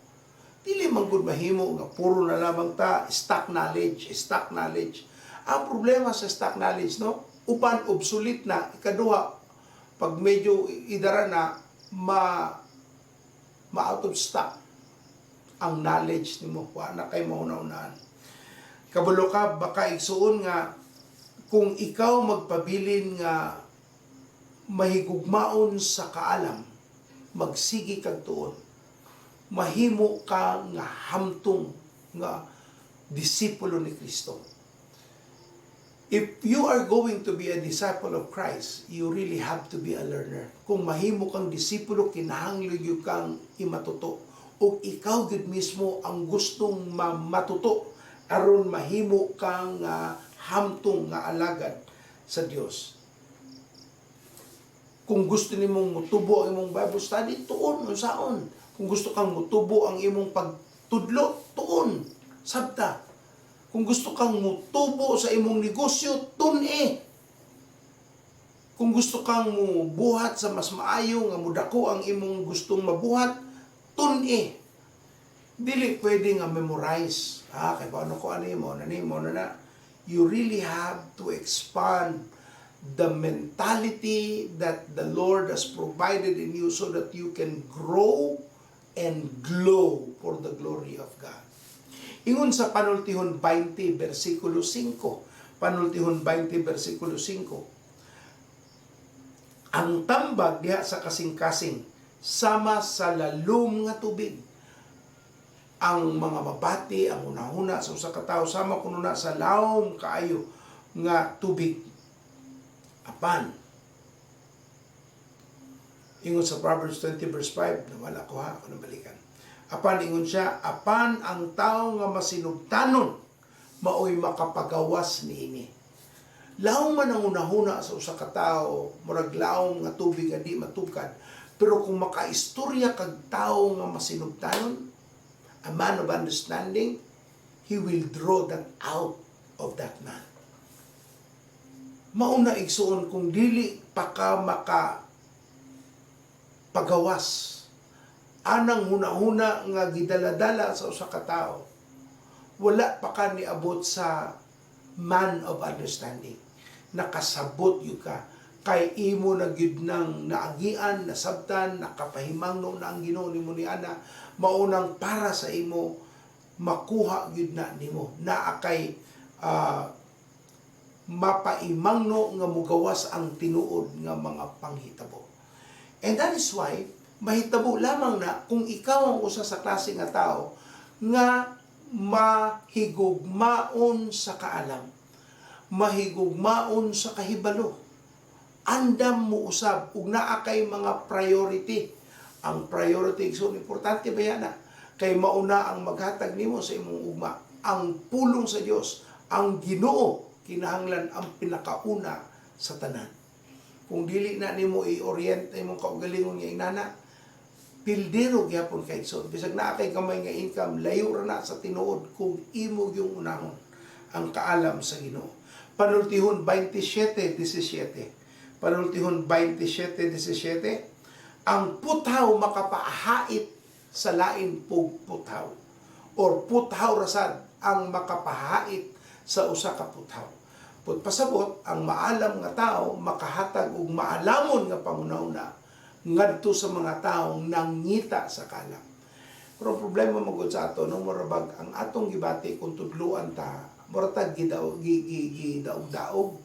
Dili man gud mahimo nga puro na lamang ta stock knowledge, stock knowledge. Ang problema sa stock knowledge, no, upan obsolete na, ikaduha, pag medyo idara na, ma out of stock ang knowledge nimo, wa na kay mauna-unaan. Kabalo ka baka, igsuon, nga kung ikaw magpabilin nga mahigugmaon sa kaalam, magsigi kag tuon, mahimo ka nga hamtong nga disipulo ni Kristo. If you are going to be a disciple of Christ, you really have to be a learner. Kung mahimo kang disipulo, kinahanglan gyud kang imatuto. O ikaw gyud mismo ang gustong matuto aron mahimo kang hamtong nga alagad sa Dios. Kung gusto nimong mutubo ang imong Bible study, tuon unsaon. Kung gusto kang mutubo ang imong pagtudlo, tuon. Sabta. Kung gusto kang mutubo sa imong negosyo, tun-i. Kung gusto kang mubuhat sa mas maayo nga mudako ang imong gustong mabuhat, tun-i. Dili pwede nga memorize. Ah, kay paano ko ano mo, na mo na na. You really have to expand the mentality that the Lord has provided in you so that you can grow and glow for the glory of God. Ingon sa Panultihon 20 versikulo 5. Panultihon 20 versikulo 5. Ang tambag diha sa kasing-kasing sama sa lalom nga tubig. Ang mga mabati, ang hunahuna sa usa ka tawo sama kuno na sa lawom kaayo nga tubig. Apan, ingon sa Proverbs 20 verse 5, nawala ko ha, ako nang balikan. Apan ingon siya, apan ang tao nga masinugtanon, maoy makapagawas niini. Lawom man ang hunahuna sa usa ka tawo, murag lawom nga tubig nga di matugkad. Pero kung makaistorya kag tao nga masinugtanon, a man of understanding, he will draw that out of that man. Mauna, igsuon, kung dili pa ka maka pagawas anang hunahuna nga gidaladala sa usa ka tawo, wala pa ka niabot sa man of understanding. Nakasabot gyud ka kay imo na gyud nang naagian, nasabtan, nakapahimangno na ang Ginoo nimo ni ana, maunang para sa imo makuha gyud na nimo naa kay mapaimangno nga mugawas ang tinuod nga mga panghitabo. And that is why mahitabo lamang na kung ikaw ang usa sa klase nga tao nga mahigugmaon sa kaalam, mahigugmaon sa kahibalo. Andam mo usab ug naa kay mga priority. Ang priority, so importante ba yan na? Kay mauna ang maghatag nimo sa imong ugma. Ang pulong sa Dios, ang Ginoo kinahanglan ang pinakauna sa tanan. Kung dili na nimo i-orient imong kaugalingon nga inana, pildero gyapon kay igsoon. Bisag naa kay gamay nga income, layo ra na sa tinuod kung imo yung unahon ang kaalam sa Ginoo. Panultihon 27:17. Panultihon 27:17, ang puthaw makapahait sa lain pug puthaw. Or puthaw rasad ang makapahait sa usa ka puthaw. Put pasabot, ang maalam nga tao makahatag og maalamon nga panghunahuna ngadto sa mga taong nangita sa kalam. Pero ang problema magud sa ato no, murabag ang atong gibati kung tudluan ta, mura tag gidaog gi, gi, gidaog-daog.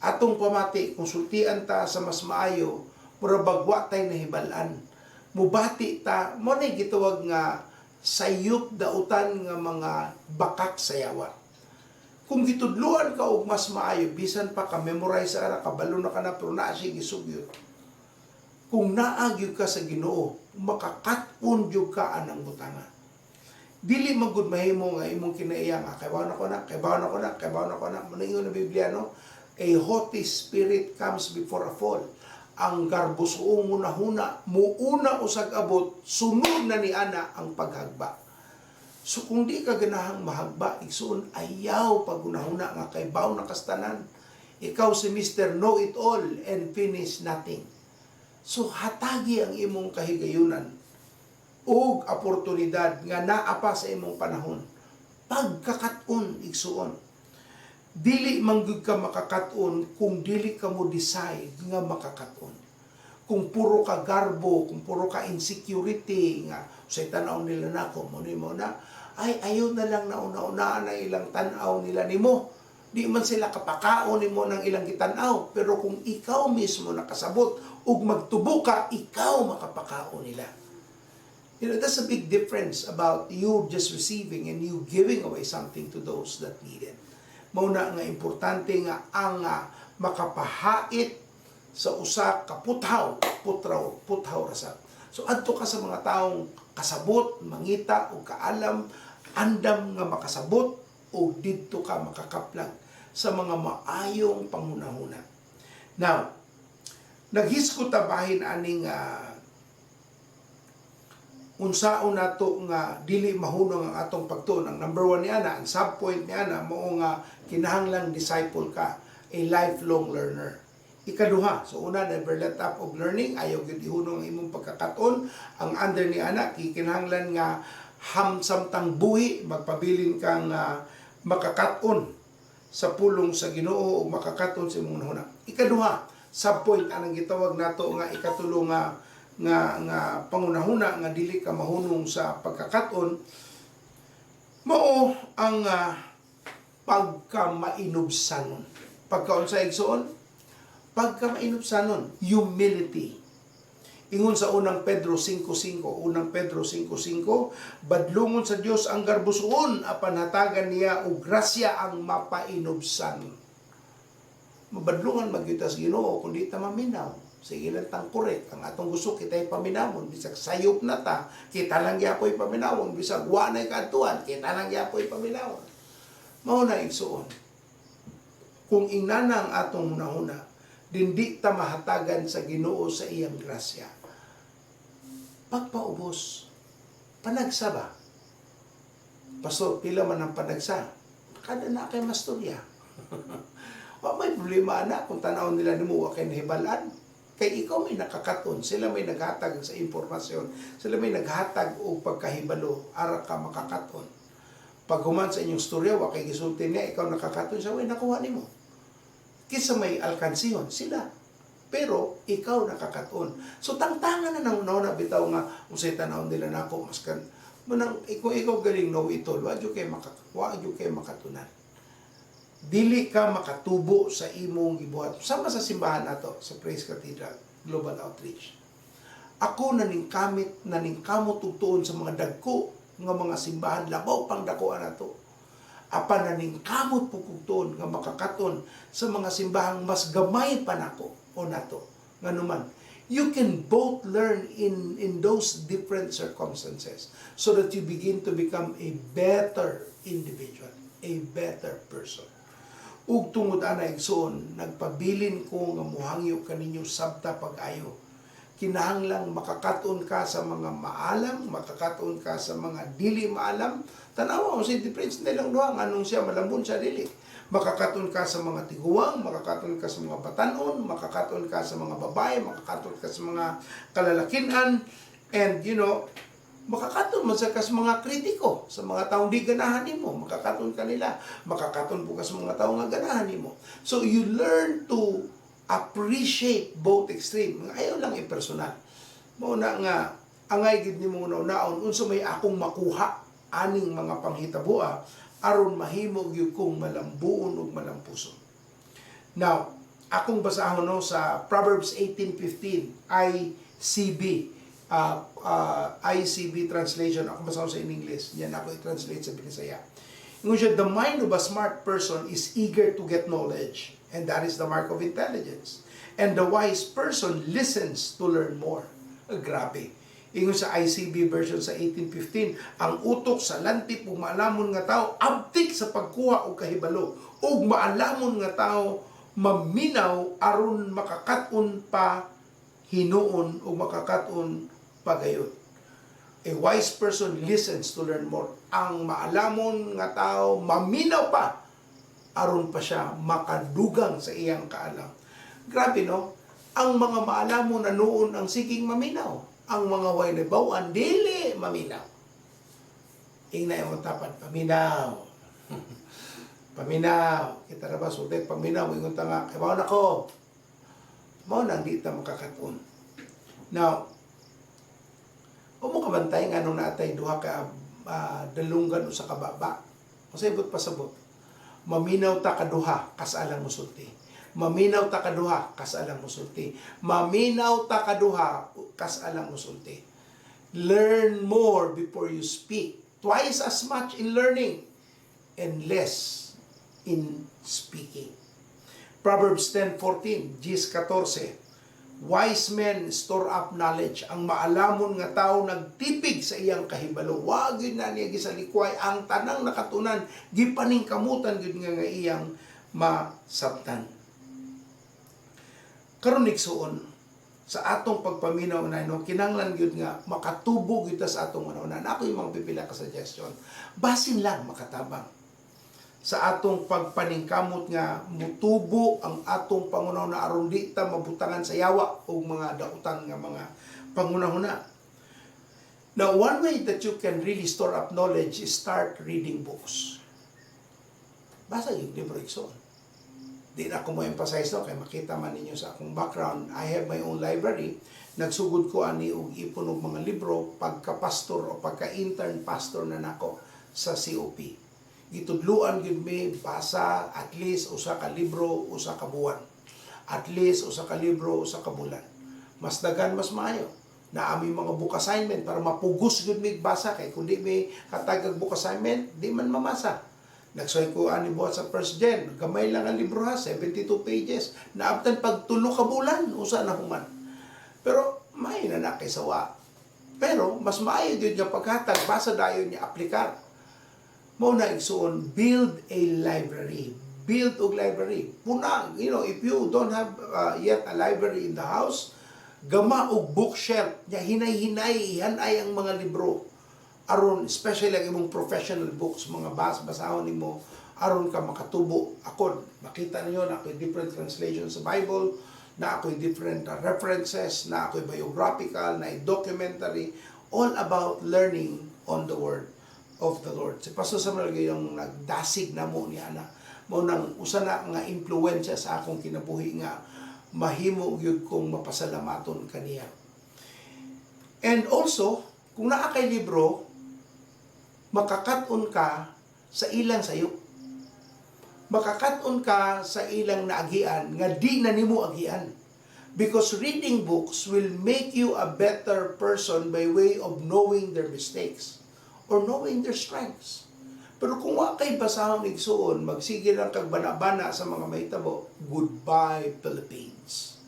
Atong pamati kung sultian ta sa mas maayo, murabag wa tay nahibal-an. Mubati ta mo na gitawag nga sayop dautan nga mga bakak sa yawa. Kung gitudluan ka og mas maayo, bisan pa ka memorize ara, kabalo na ka na, pero naa siya gisugyot. Kung naa gyud ka sa Ginoo, makakat-on gyud ka anang butanga. Dili man gud mahimo nga imong kinaiya nga kaybaw na ko na, kaybaw na ko na, kaybaw na ko na. Mao ingon ang Biblia, no? A haughty spirit comes before a fall. Ang garbosoong hunahuna muuna usag abot, sunod na ni ana ang paghagba. So kung di ka ganahang mahagba, igsuon, ayaw paghunahuna nga kaybaw na kastanan. Ikaw si Mr. Know It All and finish nothing. So hatagi ang imong kahigayunan og oportunidad nga naa pa sa imong panahon. Pagkakat-on, igsuon. Dili man gyud ka makakat-on kung dili ka mo decide nga makakat-on. Kung puro ka garbo, kung puro ka insecurity nga sa tanaw nila nako mo ni mo na, ay ayaw na lang na una-unaan na ilang tan-aw nila nimo. Di man sila kapakaon nimo ng ilang gitan-aw, pero kung ikaw mismo nakasabot ug magtubo ka, ikaw makapakaon nila. That's a big difference about you just receiving and you giving away something to those that need it. Mao na nga importante nga ang makapahait sa usa ka puthaw, putraw, puthaw rasab. So adto ka sa mga taong kasabot, mangita og kaalam, andam nga makasabot o didto ka makakaplag sa mga maayong panghunahuna. Now, naghiskot ta bahin aning unsaon nato nga dili mahunong ang atong pagtuon. Ang number one ni ana, ang sub-point ni ana, mao nga kinahanglang disciple ka, a lifelong learner. Ikaduha, so una, never let up of learning, ayaw gyud ihunong ang imong pagkakaton. Ang under ni ana, kinahanglan nga hamsamtang buhi, magpabilin kang makakaton sa pulong sa Ginoo o makakaton sa imong hunahuna. Ikaduha, sub-point anang gitawag nato nga ikatulo nga pangunahuna nga dili ka mahunong sa pagkakaton, mao ang pagkamainubsanon. Pagkaunsa, igsoon? Pagkamainubsanon, humility. Ingon sa Unang Pedro 5:5, Unang Pedro 5:5, badlungon sa Dios ang garbusuon apan hatagan niya og grasya ang mapainubsan. Mabadlungan magyud ta sa Ginoo kung di ta maminaw. Sige lang tang correct. Ang atong gusto kita'y paminawon. Bisag sayop na ta, kita lang gyapoy paminawon. Bisag wa na'y kaadtuan, kita lang gyapoy paminawon. Mao na, igsuon. Kung inana ang atong hunahuna, dindi ta mahatagan sa Ginoo sa iyang grasya. Pagpaubos, panagsa ba? Pastor, pila man ang panagsa? Kada na kay mastorya. Wa may problema ana kung tanaw nila nimo wa kay nahibalan. Kay ikaw may nakakaton, sila may naghatag sa impormasyon, sila may naghatag og pagkahibalo ara ka makakaton. Pag human sa inyong storya, wa kay gisulti niya, ikaw nakakaton siya, way nakuha nimo. Kisa may alkansihon, sila. Pero ikaw nakakaton. So tangtangan na nang una bitaw nga unsay tan-aw nila nako maskan manang kung ikaw galing know it all, wa jud kay makatunan. Dili ka makatubo sa imong gibuhat. Sama sa simbahan nato sa Praise Cathedral Global Outreach. Ako naningkamot og tuon sa mga dagko nga mga simbahan, labaw pang dakoan nato. Apan naningkamot po kog tuon nga makakaton sa mga simbahang mas gamay pa nako. o nato. Nganuman, you can both learn in those different circumstances so that you begin to become a better individual, a better person. Ug tungod ana, igsoon, nagpabilin ko nga muhangyo kaninyo sabta pag-ayo. Kinahanglang makakaton ka sa mga maalam, makakaton ka sa mga dili maalam. Tanawa mo si difference nilang duha, anong siya malambon siya dili. Makakaton ka sa mga tiguang, makakaton ka sa mga batanon, makakaton ka sa mga babae, makakaton ka sa mga kalalakinan, and makakaton man sa ka sa mga kritiko, sa mga taong di ganahan nimo, makakaton ka nila, makakaton po ka sa mga taong nga ganahan nimo. So you learn to appreciate both extreme. Ayaw lang impersonal. Mao na nga angay gid nimo naon unsa may akong makuha aning mga panghitaboa aron mahimo gyud kong malambuon ug malampuson. Now, akong basahon, no, sa Proverbs 18:15 ICB, ICB translation. Ako basahon sa in English. Yan ako i-translate sa Binisaya. Ingon siya, "The mind of a smart person is eager to get knowledge, and that is the mark of intelligence. And the wise person listens to learn more." Ah, grabe. Ingon sa ICB version sa 18:15, ang utok sa lantip ug maalamon nga tao abtik sa pagkuha og kahibalo, ug maalamon nga tao maminaw aron makakaton pa hinuon o makakaton pagayon. A wise person listens to learn more. Ang maalamon nga tao maminaw pa aron pa siya makadugang sa iyang kaalam. Grabe, no? Ang mga maalamon na noon ang siging maminaw. Ang mga way nabawan dili maminaw. Ingna imong tapad, "Paminaw. Paminaw." Kita ra ba sulti paminaw, ingon ta nga, "Kibaw na ko." Mao nang di ta makakaton. Now, umo kabantay nga nung naatay duha ka dalunggan usa ka baba. Unsay buot pasabot? Maminaw ta kaduha kasalang musulti. Maminaw ta kaduha kasalang musulti. Maminaw ta kaduha kasalang musulti. Learn more before you speak. Twice as much in learning and less in speaking. Proverbs 10:14, 10:14. Wise men store up knowledge. Ang maalamon nga tao nagtipig sa iyang kahibalo. Wa gyud na niya gisalikway ang tanang nakatunan, gipaningkamutan gyud nga iyang masabtan. Karon, igsuon, sa atong pagpaminaw na, no, kinahanglan gyud nga makatubo gyud ta sa atong una. Ako yung mga pipila ka suggestion. Basin lang makatabang sa atong pagpaningkamot nga mutubo ang atong panghunahuna aron di ta mabutangan sa yawa o mga dautan nga mga panghunahuna. Now, one way that you can really store up knowledge is start reading books. Basa yung libro, igsoon. Di na ako mo emphasize, no, kay makita man ninyo sa akong background. I have my own library. Nagsugod ko ani og ipon og mga libro pagka-pastor o pagka-intern pastor na nako sa COP. Gitudluan gyud mi basa at least usa ka libro usa ka buwan. At least usa ka libro usa ka bulan. Mas dagan mas maayo. Na aming mga book assignment para mapugos gyud mi basa, kay kung di mi hatagag book assignment, di man mamasa. Nagsuway ko ani buhat sa first gen, gamay lang ang libro ha, 72 pages. Naabtan pag 3 ka bulan, usa na human. Pero may na na kaysa wa. Pero mas maayo gyud nga paghatag, basa dayon niya, aplikar. Mao na, igsuon, build a library. Build og library. Puna, if you don't have yet a library in the house, gama og bookshelf. Nya hinay-hinay, ihanay ang mga libro. Aron, especially ang imong professional books, mga basahon nimo aron ka makatubo. Ako, makita ninyo na ako'y different translations sa Bible, na ako'y different references, na ako'y biographical, na documentary, all about learning on the Word of the Lord. Si Pastor Samuel yung nagdasig na mo niya na mo nang usa na nga impluwensya sa akong kinabuhi nga mahimo gyud kong mapasalamaton kaniya. And also, kung naa kay libro, makakaton ka sa ilang sayop. Makakaton ka sa ilang naagian nga di na nimo agian. Because reading books will make you a better person by way of knowing their mistakes or knowing their strengths. Pero kung wa kay basahon, igsuon, magsige lang kag bana-bana sa mga mahitabo, goodbye Philippines.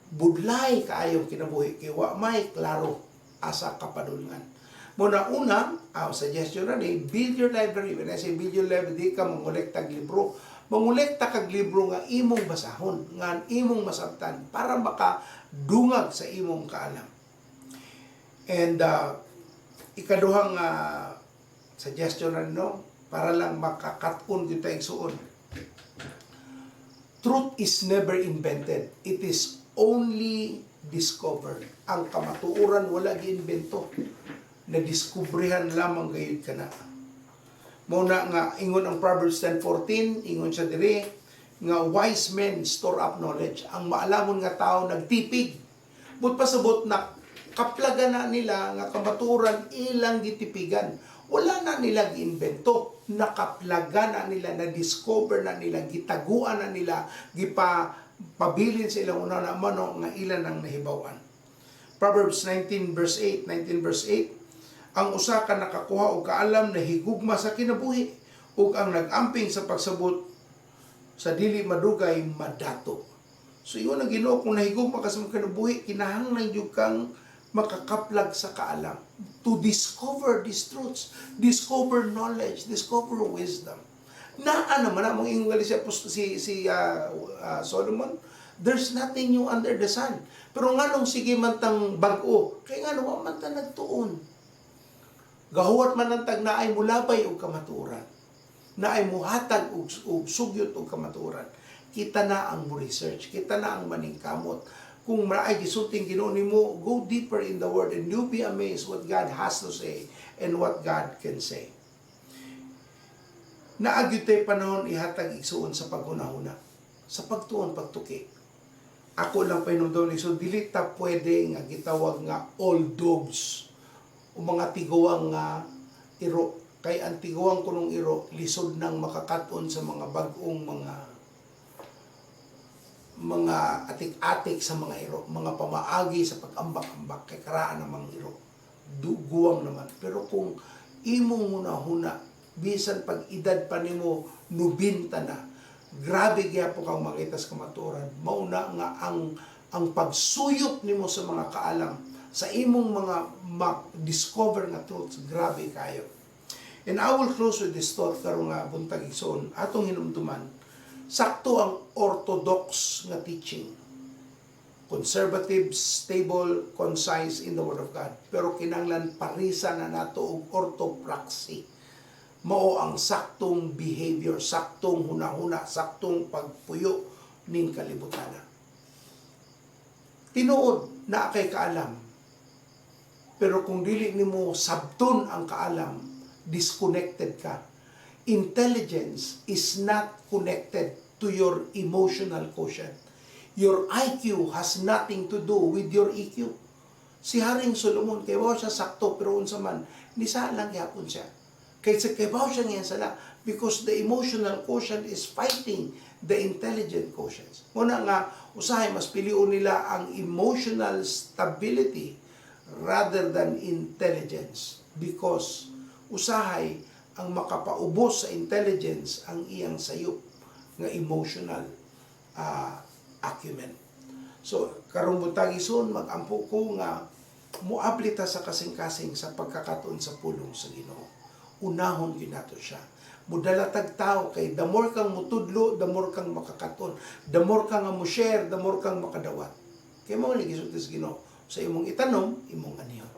Budlay kaayong kinabuhi kay wa may klaro asa ka padulngan. Mao na una, ang suggestion na ni, build your library. When I say build your library, di ka mangolekta og libro. Mangolekta kag libro nga imong basahon, nga imong masabtan para makadungag sa imong kaalam. And ikaduhang suggestion na, no, para lang makakaton kita, igsuon. Truth is never invented. It is only discovered. Ang kamatuoran wala giimbento. Nadiskubrehan lamang gayud kana. Mao na nga ingon ang Proverbs 10:14, ingon siya diri nga wise men store up knowledge. Ang maalamon nga tao nagtipig. But pasabot na kaplagan na nila nga kamatuoran ilang gitipigan. Wala na nila giimbento, nakaplaga na nila, na-discover na nila, gitaguan na nila, gipa pabilin sa ilang una na mano nga ilan ang nahibaw-an. Proverbs 19 verse 8, 19 verse 8, ang usa ka nakakuha og kaalam na higugma sa kinabuhi ug ang nag-amping sa pagsabot sa dili madugay madato. So ingon ang Ginoo, kung nahigugma ka sa imong kinabuhi, kinahanglan jud kang makakaplag sa kaalam to discover these truths, discover knowledge, discover wisdom. Naa naman na mong ingon si si si Solomon, there's nothing new under the sun. Pero nganong sige man tang bag-o, kay ngano wa man ta nagtuon. Gahuwat man ang tag naay mulabay og kamatuoran. Naay muhatag og sugyot og kamatuoran. Kita na ang mo research, kita na ang maningkamot. Kung maay gisulting Ginoo nimo, go deeper in the word and you'll be amazed what God has to say and what God can say. Naa gyud tay panahon ihatag, igsuon, sa paghunahuna, sa pagtuon, pagtuki. Ako lang pahinumdum, so dili ta pwede nga gitawag nga old dogs o mga tiguang nga iro, kay ang tiguang kunong iro lisod nang makakaton sa mga bag-ong mga atik-atik sa mga iro, mga pamaagi sa pag-ambak-ambak, kay karaan namang iro. Duguang naman. Pero kung imong hunahuna, bisan pag edad pa nimo 90 na, grabe gyapon kang makita sa kamatuoran. Mauna nga ang pagsuyop nimo sa mga kaalam, sa imong mga ma-discover nga truths, grabe kayo. And I will close with this thought karong nga buntag, igsoon, atong hinumduman, sakto ang orthodox nga teaching. Conservative, stable, concise in the Word of God. Pero kinanglan parisa na nato og orthopraxy. Mao ang saktong behavior, saktong hunahuna, saktong pagpuyo ning kalibutan. Tinuod na kay kaalam. Pero kung dili nimo sabton ang kaalam, disconnected ka. Intelligence is not connected to your emotional quotient. Your IQ has nothing to do with your EQ. Si Haring Solomon, kay siya sakto, pero unsa man, nisala gyapon siya. Kay sa kay siya ngayon sala because the emotional quotient is fighting the intelligent quotient. Muna nga, usahay mas pilion nila ang emotional stability rather than intelligence because usahay ang makapaubos sa intelligence ang iyang sayop nga emotional acumen. So, karong buntag, igsoon, mag-ampo ko nga muabli ta sa kasing-kasing sa pagkakatuon sa pulong sa Ginoo. Unahon gyud nato siya. Mudala tag tao kay the more kang mutudlo, the more kang makakaton. The more kang nga mo share, the more kang makadawat. Kay mao lagi gisulti sa Ginoo, sa imong itanom, imong anihon.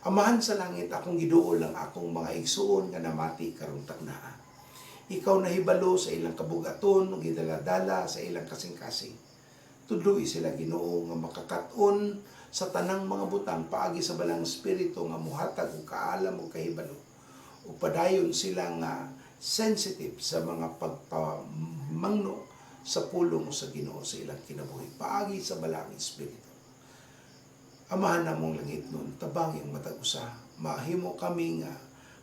Amahan sa langit, akong giduol ang akong mga igsuon nga namati karong tagnaa. Ikaw nahibalo sa ilang kabugaton, ug gidala-dala sa ilang kasing-kasing. Tudloi sila, Ginoo, nga makakaton sa tanang mga butang paagi sa Balaang Espiritu nga muhatag og kaalam ug kahibalo. Ug padayon sila nga sensitive sa mga pagpamangno sa pulong sa Ginoo sa ilang kinabuhi paagi sa Balaang Espiritu. Amahan namong langitnon, tabangi ang matag usa. Mahimo kami nga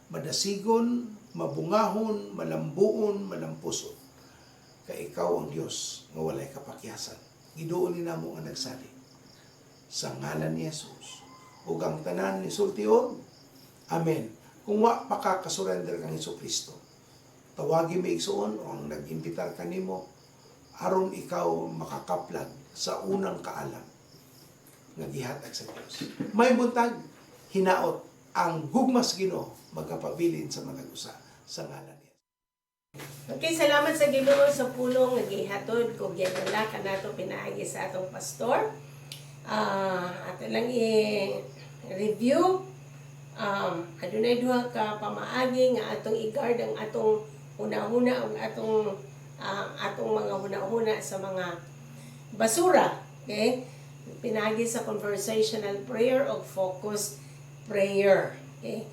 madasigon, mabungahon, malambuon, malampuson. Kay ikaw ang Dios nga walay kapakyasan. Giduol ni namo ang nagsali. Sa ngalan ni Jesus. Ug ang tanan nisulti og Amen. Kung wa pa ka kasurrender kang Hesus Kristo, tawagi mi, igsuon, o ang nag-imbitar kanimo aron ikaw makakaplag. sa unang kaalam nga gihatag sa Dios. May buntag, hinaot ang gugma sa Ginoo magapabilin sa matag usa sa ngalan niya. Okay, salamat sa Ginoo sa pulong nga gihatod kog giadala kanato pinaagi sa atong pastor. Ato lang i-review. Adunay duha ka pamaagi nga atong i-guard ang atong hunahuna ug atong mga hunahuna sa mga basura. Okay? Pinaagi sa conversational prayer o focus prayer. Okay?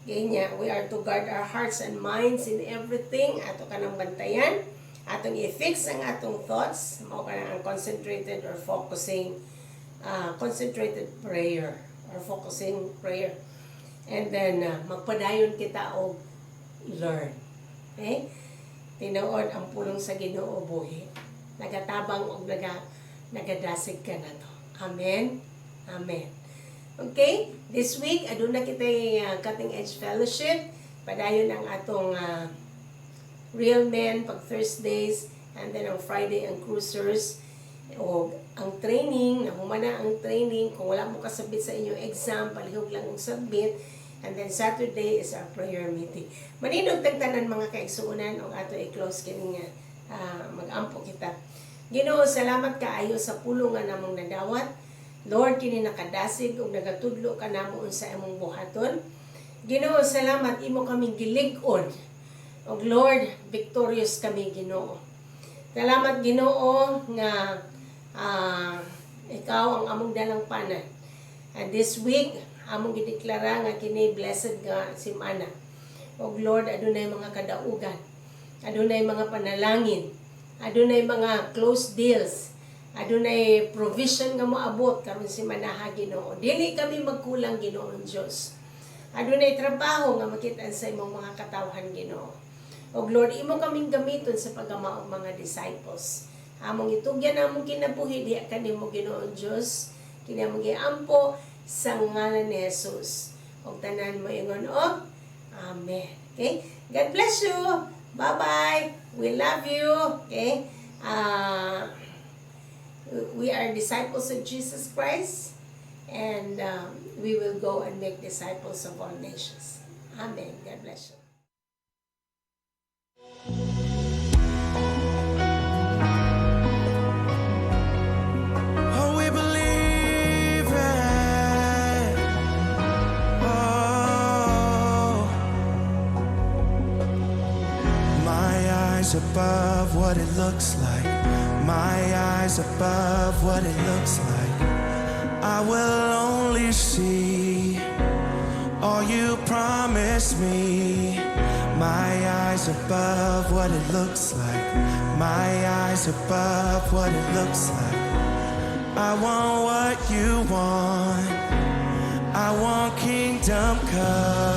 Kanya, we are to guard our hearts and minds in everything. Ato kanang bantayan. Atong i-fix ang atong thoughts. Mao kana ang concentrated or focusing, concentrated prayer or focusing prayer. And then, magpadayon kita og learn. Okay? Tinuod ang pulong sa Ginoo buhi. Nagatabang og nagadasig kanato. Amen. Amen. Okay? This week aduna kita Cutting Edge Fellowship. Padayon ang atong Real Men pag Thursdays and then ang Friday ang Cruisers o ang training, nahuman na ang training. Kung wala mo kasabit sa inyong exam, palihog lang ang submit. And then Saturday is our prayer meeting. Manindog tag tanan, mga kaigsuonan, og ato i-close kini nga mag-ampo kita. Ginoo, salamat kaayo sa pulong nga namong nadawat. Lord, kini nakadasig ug nagatudlo ka namo unsa imong buhaton. Ginoo, salamat imo kaming gilig-on. Og Lord, victorious kami, Ginoo. Salamat, Ginoo, nga ikaw ang among dalangpanan. And this week, among gideklara nga kini blessed nga simana. Og Lord, adunay mga kadaugan. Adunay mga panalangin. Adunay mga close deals. Adunay provision nga moabot karon simanaha, Ginoo. Dili kami magkulang, Ginoong Dios. Adunay trabaho nga makita sa imong mga katawhan, Ginoo. Og Lord, imo kaming gamiton sa paggama og mga disciples. Among itugyan among kinabuhi diha kanimo, Ginoong Dios. Kini among giampo sa ngalan ni Jesus. Og tanan moingon og Amen. Okay? God bless you. Bye-bye. We love you. Okay? We are disciples of Jesus Christ and we will go and make disciples of all nations. Amen. God bless you. Oh, we believe it. Oh, my eyes above what it looks like. My eyes above what it looks like. I will only see all you promised me. My eyes above what it looks like. My eyes above what it looks like. I want what you want. I want kingdom come.